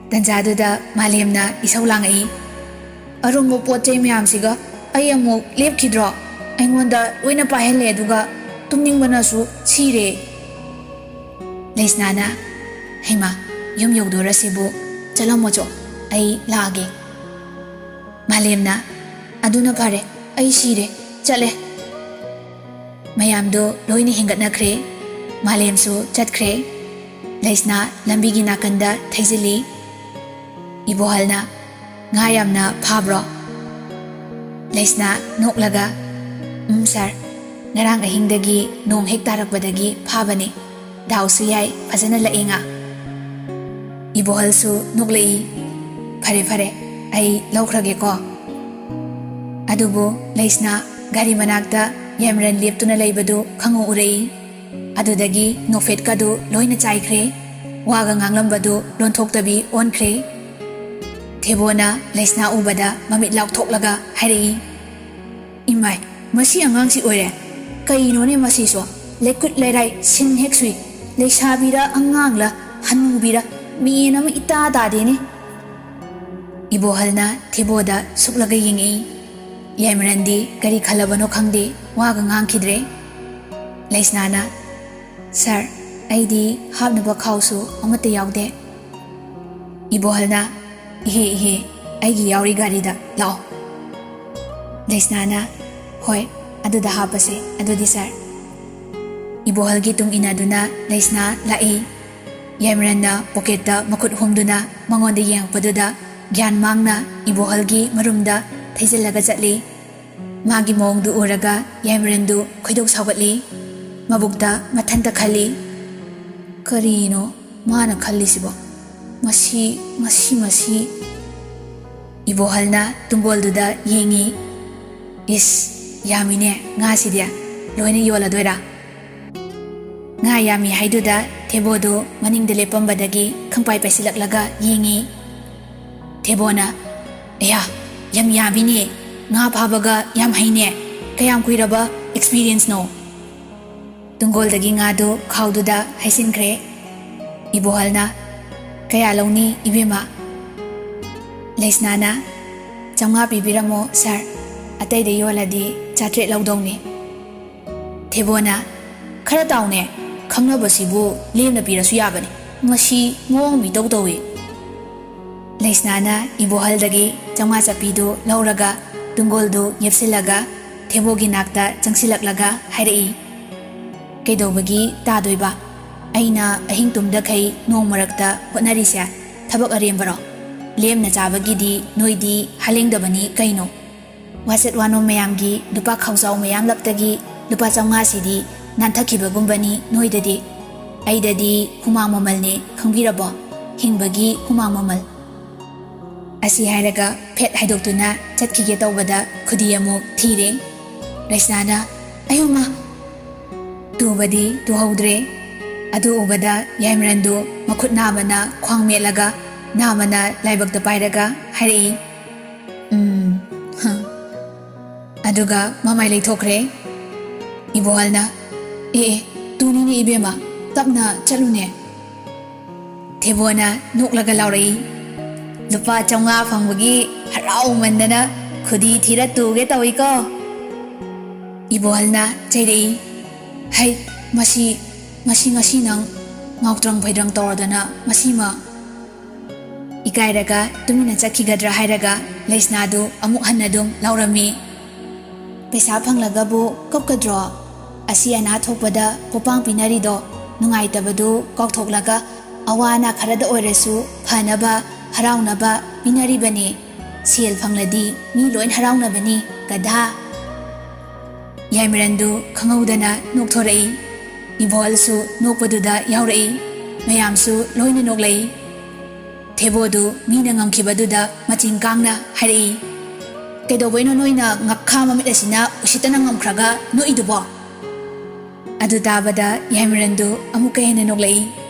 ꯇꯟꯖꯥꯗꯨꯗ ꯃꯥꯂꯦꯝꯅ ꯏꯁꯧ ꯂꯥꯡꯉꯛꯏ꯫ "ꯑꯔꯨꯝꯕ ꯄꯣꯠ ꯆꯩ ꯃꯌꯥꯝꯁꯤꯒ ꯑꯩ ꯑꯃꯨꯛ ꯂꯦꯞꯈꯤꯗ꯭ꯔꯣ? ꯑꯩꯉꯣꯟꯗ ꯂꯣꯏꯅ ꯄꯥꯏꯍꯜꯂꯦ, ꯑꯗꯨꯒ ꯇꯨꯝꯅꯤꯡꯕꯅꯁꯨ ꯁꯤꯔꯦ꯫" ꯂꯩꯁꯅꯥꯅ, "ꯍꯩꯃꯥ, ꯌꯨꯝ ꯌꯧꯗꯣꯔꯁꯤꯕꯨ, ꯆꯠꯂꯝꯃꯣꯆꯣ, ꯑꯩ ꯂꯥꯛꯑꯒꯦ꯫" ꯃꯥꯂꯦꯝꯅ, "ꯑꯗꯨꯅ ꯐꯔꯦ, ꯑꯩ ꯁꯤꯔꯦ, ꯆꯠꯂꯦ꯫" ꯃꯌꯥꯝꯗꯣ ꯂꯣꯏꯅ ꯍꯦꯟꯒꯠꯅꯈ꯭ꯔꯦ꯫ ꯃꯥꯂꯦꯝꯁꯨ ꯆꯠꯈ꯭ꯔꯦ꯫ ꯂꯩꯁꯅꯥ ꯂꯝꯕꯤꯒꯤ ꯅꯥꯀꯟꯗ ꯊꯩꯖꯤꯜꯂꯤ꯫ ꯏꯕꯣꯍꯜꯅ, "ꯉꯥ ꯌꯥꯝꯅ ꯐꯥꯕ꯭ꯔꯣ?" ꯂꯩꯁꯅꯥ ꯅꯣꯛꯂꯒ, "ꯎꯝ ꯁꯥꯔ, ꯉꯔꯥꯡ ꯑꯍꯤꯡꯗꯒꯤ ꯅꯣꯡ ꯍꯦꯛ ꯇꯥꯔꯛꯄꯗꯒꯤ ꯐꯥꯕꯅꯤ꯫ ꯗꯥꯎꯁꯨ ꯌꯥꯏ, ꯐꯖꯅ ꯂꯛꯑꯦ ꯉꯥ꯫" ꯏꯕꯣꯍꯜꯁꯨ ꯅꯣꯛꯂꯛꯏ꯫ "ꯐꯔꯦ ꯐꯔꯦ, ꯑꯩ ꯂꯧꯈ꯭ꯔꯒꯦꯀꯣ꯫" ꯑꯗꯨꯕꯨ ꯂꯩꯁꯅꯥ ꯒꯥꯔꯤ ꯃꯅꯥꯛꯇ ꯌꯥꯏꯃꯔꯟ ꯂꯦꯞꯇꯨꯅ ꯂꯩꯕꯗꯨ ꯈꯪꯍꯧ ꯎꯔꯛꯏ꯫ ꯑꯗꯨꯗꯒꯤ ꯅꯣꯛꯐꯦꯠꯀꯗꯨ ꯂꯣꯏꯅ ꯆꯥꯏꯈ꯭ꯔꯦ꯫ ꯋꯥꯒ ꯉꯥꯡꯂꯝꯕꯗꯨ ꯂꯣꯟꯊꯣꯛꯇꯕꯤ ꯑꯣꯟꯈ꯭ꯔꯦ꯫ ꯊꯦꯕꯣꯅ ꯂꯩꯁꯅꯥ ꯎꯕꯗ ꯃꯃꯤꯠ ꯂꯥꯎꯊꯣꯛꯂꯒ ꯍꯥꯏꯔꯛꯏ, "ꯏꯃꯥꯏ, ꯃꯁꯤ ꯑꯉꯥꯡꯁꯤ ꯑꯣꯏꯔꯦ꯫ ꯀꯩꯅꯣꯅꯦ ꯃꯁꯤꯁꯨ? ꯂꯩꯀꯨꯠ ꯂꯩꯔꯥꯏ ꯁꯤꯟ ꯍꯦꯛ ꯁꯨꯏ꯫ ꯂꯩꯁꯥꯕꯤꯔ ꯑꯉꯥꯡꯂ ꯍꯅꯨꯕꯤꯔ ꯃꯦꯟ ꯑꯃ ꯏꯇꯥ ꯇꯥꯗꯦꯅꯦ꯫" ꯏꯕꯣꯍꯜꯅ ꯊꯦꯕꯣꯗ ꯁꯨꯛꯂꯒ ꯌꯦꯡꯉꯛꯏ꯫ ꯌꯥꯏꯃꯔꯟꯗꯤ ꯀꯔꯤ ꯈꯜꯂꯕꯅꯣ ꯈꯪꯗꯦ, ꯋꯥꯒ ꯉꯥꯡꯈꯤꯗ꯭ꯔꯦ꯫ ꯂꯩꯁꯅꯥꯅ, "ꯁꯥꯔ, ꯑꯩꯗꯤ ꯍꯥꯞꯅꯕ ꯈꯥꯎꯁꯨ ꯑꯃꯠꯇ ꯌꯥꯎꯗꯦ꯫" ꯏꯕꯣꯍꯜꯅ, "ꯏꯍꯦ, ꯏꯍꯦ, ꯑꯩꯒꯤ ꯌꯥꯎꯔꯤ ꯒꯥꯔꯤꯗ, ꯂꯥꯛꯑꯣ꯫" ꯂꯩꯁꯅꯥꯅ, "ꯍꯣꯏ, ꯑꯗꯨꯗ ꯍꯥꯞꯄꯁꯦ, ꯑꯗꯨꯗꯤ ꯁꯥꯔ꯫" ꯏꯕꯣꯍꯜꯒꯤ ꯇꯨꯡ ꯏꯟꯅꯗꯨꯅ ꯂꯩꯁꯅꯥ ꯂꯥꯛꯏ꯫ ꯌꯥꯏꯃꯔꯟꯅ ꯄꯣꯀꯦꯠꯇ ꯃꯈꯨꯠ ꯍꯨꯝꯗꯨꯅ ꯃꯉꯣꯟꯗ ꯌꯦꯡꯉꯛꯄꯗꯨꯗ ꯒ꯭ꯌꯥꯟ ꯃꯥꯡꯅ ꯏꯕꯣꯍꯜꯒꯤ ꯃꯔꯨꯝꯗ ꯊꯩꯖꯤꯜꯂꯒ ꯆꯠꯂꯤ꯫ ꯃꯥꯒꯤ ꯃꯑꯣꯡꯗꯨ ꯎꯔꯒ ꯌꯥꯏꯃꯔꯟꯗꯨ ꯈꯣꯏꯗꯧ ꯁꯥꯎꯒꯠꯂꯤ꯫ ꯃꯕꯨꯛꯇ ꯃꯊꯟꯇ ꯈꯜꯂꯤ, "ꯀꯔꯤꯅꯣ ꯃꯥꯅ ꯈꯜꯂꯤꯁꯤꯕꯣ? ꯃꯁꯤ, ꯃꯁꯤ, ꯃꯁꯤ꯫" ꯏꯕꯣꯍꯜꯅ ꯇꯨꯡꯒꯣꯜꯗꯨꯗ ꯌꯦꯡꯉꯤ꯫ "ꯏꯁ, ꯌꯥꯝꯃꯤꯅꯦ ꯉꯥꯁꯤꯗꯤ꯫ ꯂꯣꯏꯅ ꯌꯣꯜꯂꯗꯣꯏꯔꯥ?" ꯉꯥ ꯌꯥꯝꯃꯤ ꯍꯥꯏꯗꯨꯗ ꯊꯦꯕꯣꯗꯨ ꯃꯅꯤꯡꯗ ꯂꯦꯞꯄꯝꯕꯗꯒꯤ ꯈꯪꯄꯥꯏ ꯄꯥꯏꯁꯤꯜꯂꯛꯂꯒ ꯌꯦꯡꯉꯤ꯫ ꯊꯦꯕꯣꯅ, "ꯑꯌꯥ, ꯌꯥꯝ ꯌꯥꯝꯃꯤꯅꯦ, ꯉꯥ ꯐꯥꯕꯒ ꯌꯥꯝ ꯍꯩꯅꯦ, ꯀꯌꯥꯝ ꯀꯨꯏꯔꯕ experienceꯅꯣ?" ꯇꯨꯡꯒꯣꯜꯗꯒꯤ ꯉꯥꯗꯨ ꯈꯥꯎꯗꯨꯗ ꯍꯩꯖꯤꯟꯈ꯭ꯔꯦ꯫ ꯏꯕꯣꯍꯜꯅ, "ꯀꯌꯥ ꯂꯧꯅꯤ ꯏꯕꯦꯝꯃ?" ꯂꯩꯁꯅꯥꯅ, "ꯆꯥꯝꯃꯉꯥ ꯄꯤꯕꯤꯔꯝꯃꯣ ꯁꯥꯔ, ꯑꯇꯩꯗ ꯌꯣꯜꯂꯗꯤ ꯆꯥꯇ꯭ꯔꯦꯠ ꯂꯧꯗꯧꯅꯤ꯫" ꯊꯦꯕꯣꯅ, "ꯈꯔ ꯇꯥꯎꯅꯦ, ꯈꯪꯅꯕꯁꯤꯕꯨ ꯂꯦꯝꯅ ꯄꯤꯔꯁꯨ ꯌꯥꯕꯅꯤ, ꯃꯁꯤ ꯃꯑꯣꯡ ꯃꯤꯇꯧ ꯇꯧꯏ꯫" ꯂꯩꯁꯅꯥꯅ ꯏꯕꯣꯍꯜꯗꯒꯤ ꯆꯥꯝꯃꯉꯥ ꯆꯞꯄꯤꯗꯨ ꯂꯧꯔꯒ ꯇꯨꯡꯒꯣꯜꯗꯨ ꯌꯦꯞꯁꯤꯜꯂꯒ ꯊꯦꯕꯣꯒꯤ ꯅꯥꯛꯇ ꯆꯪꯁꯤꯜꯂꯛꯂꯒ ꯍꯥꯏꯔꯛꯏ, "ꯀꯩꯗꯧꯕꯒꯤ ꯇꯥꯗꯣꯏꯕ? ꯑꯩꯅ ꯑꯍꯤꯡ ꯇꯨꯝꯗꯈꯩ ꯅꯣꯡ ꯃꯔꯛꯇ ꯍꯣꯠꯅꯔꯤꯁꯦ ꯊꯕꯛ ꯑꯔꯦꯝꯕꯔꯣ? ꯂꯦꯝꯅ ꯆꯥꯕꯒꯤꯗꯤ ꯅꯣꯏꯗꯤ ꯍꯥꯂꯦꯡꯗꯕꯅꯤ ꯀꯩꯅꯣ?" ꯋꯥꯆꯠ ꯋꯥꯅꯣꯝ ꯃꯌꯥꯝꯒꯤ ꯂꯨꯄꯥ ꯈꯥꯎꯖꯥꯎ ꯃꯌꯥꯝꯂꯞꯇꯒꯤ ꯂꯨꯄꯥ ꯆꯥꯝꯃꯉꯥꯁꯤꯗꯤ ꯅꯥꯟꯊꯈꯤꯕꯒꯨꯝꯕꯅꯤ ꯅꯣꯏꯗꯗꯤ꯫ ꯑꯩꯗꯗꯤ ꯍꯨꯃꯥꯡ ꯃꯃꯜꯅꯦ, ꯈꯪꯕꯤꯔꯕꯣ? ꯍꯤꯡꯕꯒꯤ ꯍꯨꯃꯥꯡ ꯃꯃꯜ꯫ ꯑꯁꯤ ꯍꯥꯏꯔꯒ ꯐꯦꯠ ꯍꯥꯏꯗꯣꯛꯇꯨꯅ ꯆꯠꯈꯤꯒꯦ ꯇꯧꯕꯗ ꯈꯨꯗꯤ ꯑꯃꯨꯛ ꯊꯤꯔꯦ꯫ ꯂꯩꯁꯅꯥꯅ, "ꯑꯌꯣꯃ!" ꯇꯨꯕꯗꯤ ꯇꯨꯍꯧꯗ꯭ꯔꯦ꯫ ꯑꯗꯨ ꯎꯕꯗ ꯌꯥꯏꯃꯔꯟꯗꯨ ꯃꯈꯨꯠ ꯅꯥꯝꯃꯅ ꯈ꯭ꯋꯥꯡ ꯃꯦꯠꯂꯒ ꯅꯥꯝꯃꯅ ꯂꯥꯏꯕꯛꯇ ꯄꯥꯏꯔꯒ ꯍꯥꯏꯔꯛꯏ, "ꯎꯝ, ꯍ꯫" ꯑꯗꯨꯒ ꯃꯃꯥꯏ ꯂꯩꯊꯣꯛꯈ꯭ꯔꯦ꯫ ꯏꯕꯣꯍꯜꯅ, "ꯑꯦ, ꯑꯦ, ꯇꯨꯅꯤꯅꯦ ꯏꯕꯦꯝꯃ, ꯇꯞꯅ ꯆꯠꯂꯨꯅꯦ꯫" ꯊꯦꯕꯣꯅ ꯅꯣꯛꯂꯒ ꯂꯥꯎꯔꯛꯏ, "ꯂꯨꯄꯥ ꯆꯥꯝꯃꯉꯥ ꯐꯪꯕꯒꯤ ꯍꯔꯥꯎꯃꯟꯗꯅ ꯈꯨꯗꯤ ꯊꯤꯔ ꯇꯨꯒꯦ ꯇꯧꯏꯀꯣ꯫" ꯏꯕꯣꯍꯜꯅ ꯆꯩꯔꯛꯏ, "ꯍꯩ, ꯃꯁꯤ, ꯃꯁꯤ ꯉꯁꯤ ꯅꯪ ꯉꯥꯎꯇ꯭ꯔꯪ ꯐꯩꯗ꯭ꯔꯪ ꯇꯧꯔꯗꯅ ꯃꯁꯤꯃ?" ꯏꯀꯥꯏꯔꯒ ꯇꯨꯃꯤꯟꯅ ꯆꯠꯈꯤꯒꯗ꯭ꯔꯥ ꯍꯥꯏꯔꯒ ꯂꯩꯁꯅꯥꯗꯨ ꯑꯃꯨꯛ ꯍꯟꯅ ꯑꯗꯨꯝ ꯂꯥꯎꯔꯝꯃꯤ, "ꯄꯩꯁꯥ ꯐꯪꯂꯒꯕꯨ ꯀꯞꯀꯗ꯭ꯔꯣ? ꯑꯁꯤ ꯑꯅꯥ ꯊꯣꯛꯄꯗ ꯄꯣꯄꯥꯡ ꯄꯤꯅꯔꯤꯗꯣ ꯅꯨꯡꯉꯥꯏꯇꯕꯗꯨ ꯀꯥꯎꯊꯣꯛꯂꯒ ꯑꯋꯥ ꯑꯅꯥ ꯈꯔꯗ ꯑꯣꯏꯔꯁꯨ ꯐꯅꯕ, ꯍꯔꯥꯎꯅꯕ ꯄꯤꯅꯔꯤꯕꯅꯤ꯫ ꯁꯦꯜ ꯐꯪꯂꯗꯤ ꯃꯤ ꯂꯣꯏ ꯍꯔꯥꯎꯅꯕꯅꯤ, ꯒꯙꯥ!" ꯌꯥꯏꯃꯔꯟꯗꯨ ꯈꯪꯍꯧꯗꯅ ꯅꯣꯛꯊꯣꯔꯛꯏ꯫ ꯏꯕꯣꯍꯜꯁꯨ ꯅꯣꯛꯄꯗꯨꯗ ꯌꯥꯎꯔꯛꯏ꯫ ꯃꯌꯥꯝꯁꯨ ꯂꯣꯏꯅ ꯅꯣꯛꯂꯛꯏ꯫ ꯊꯦꯕꯣꯗꯨ ꯃꯤꯅ ꯉꯝꯈꯤꯕꯗꯨꯗ ꯃꯆꯤꯟ ꯀꯥꯡꯅ ꯍꯥꯏꯔꯛꯏ, "ꯀꯩꯗꯧꯕꯩꯅꯣ ꯅꯣꯏꯅ ꯉꯛꯈꯥ ꯃꯃꯤꯠ ꯑꯁꯤꯅ ꯎꯁꯤꯠꯇꯅ ꯉꯝꯈ꯭ꯔꯒ ꯅꯣꯛꯏꯗꯨꯕꯣ?" ꯑꯗꯨ ꯇꯥꯕꯗ ꯌꯥꯏꯃꯔꯟꯗꯨ ꯑꯃꯨꯛꯀ ꯍꯦꯟꯅ ꯅꯣꯛꯂꯛꯏ꯫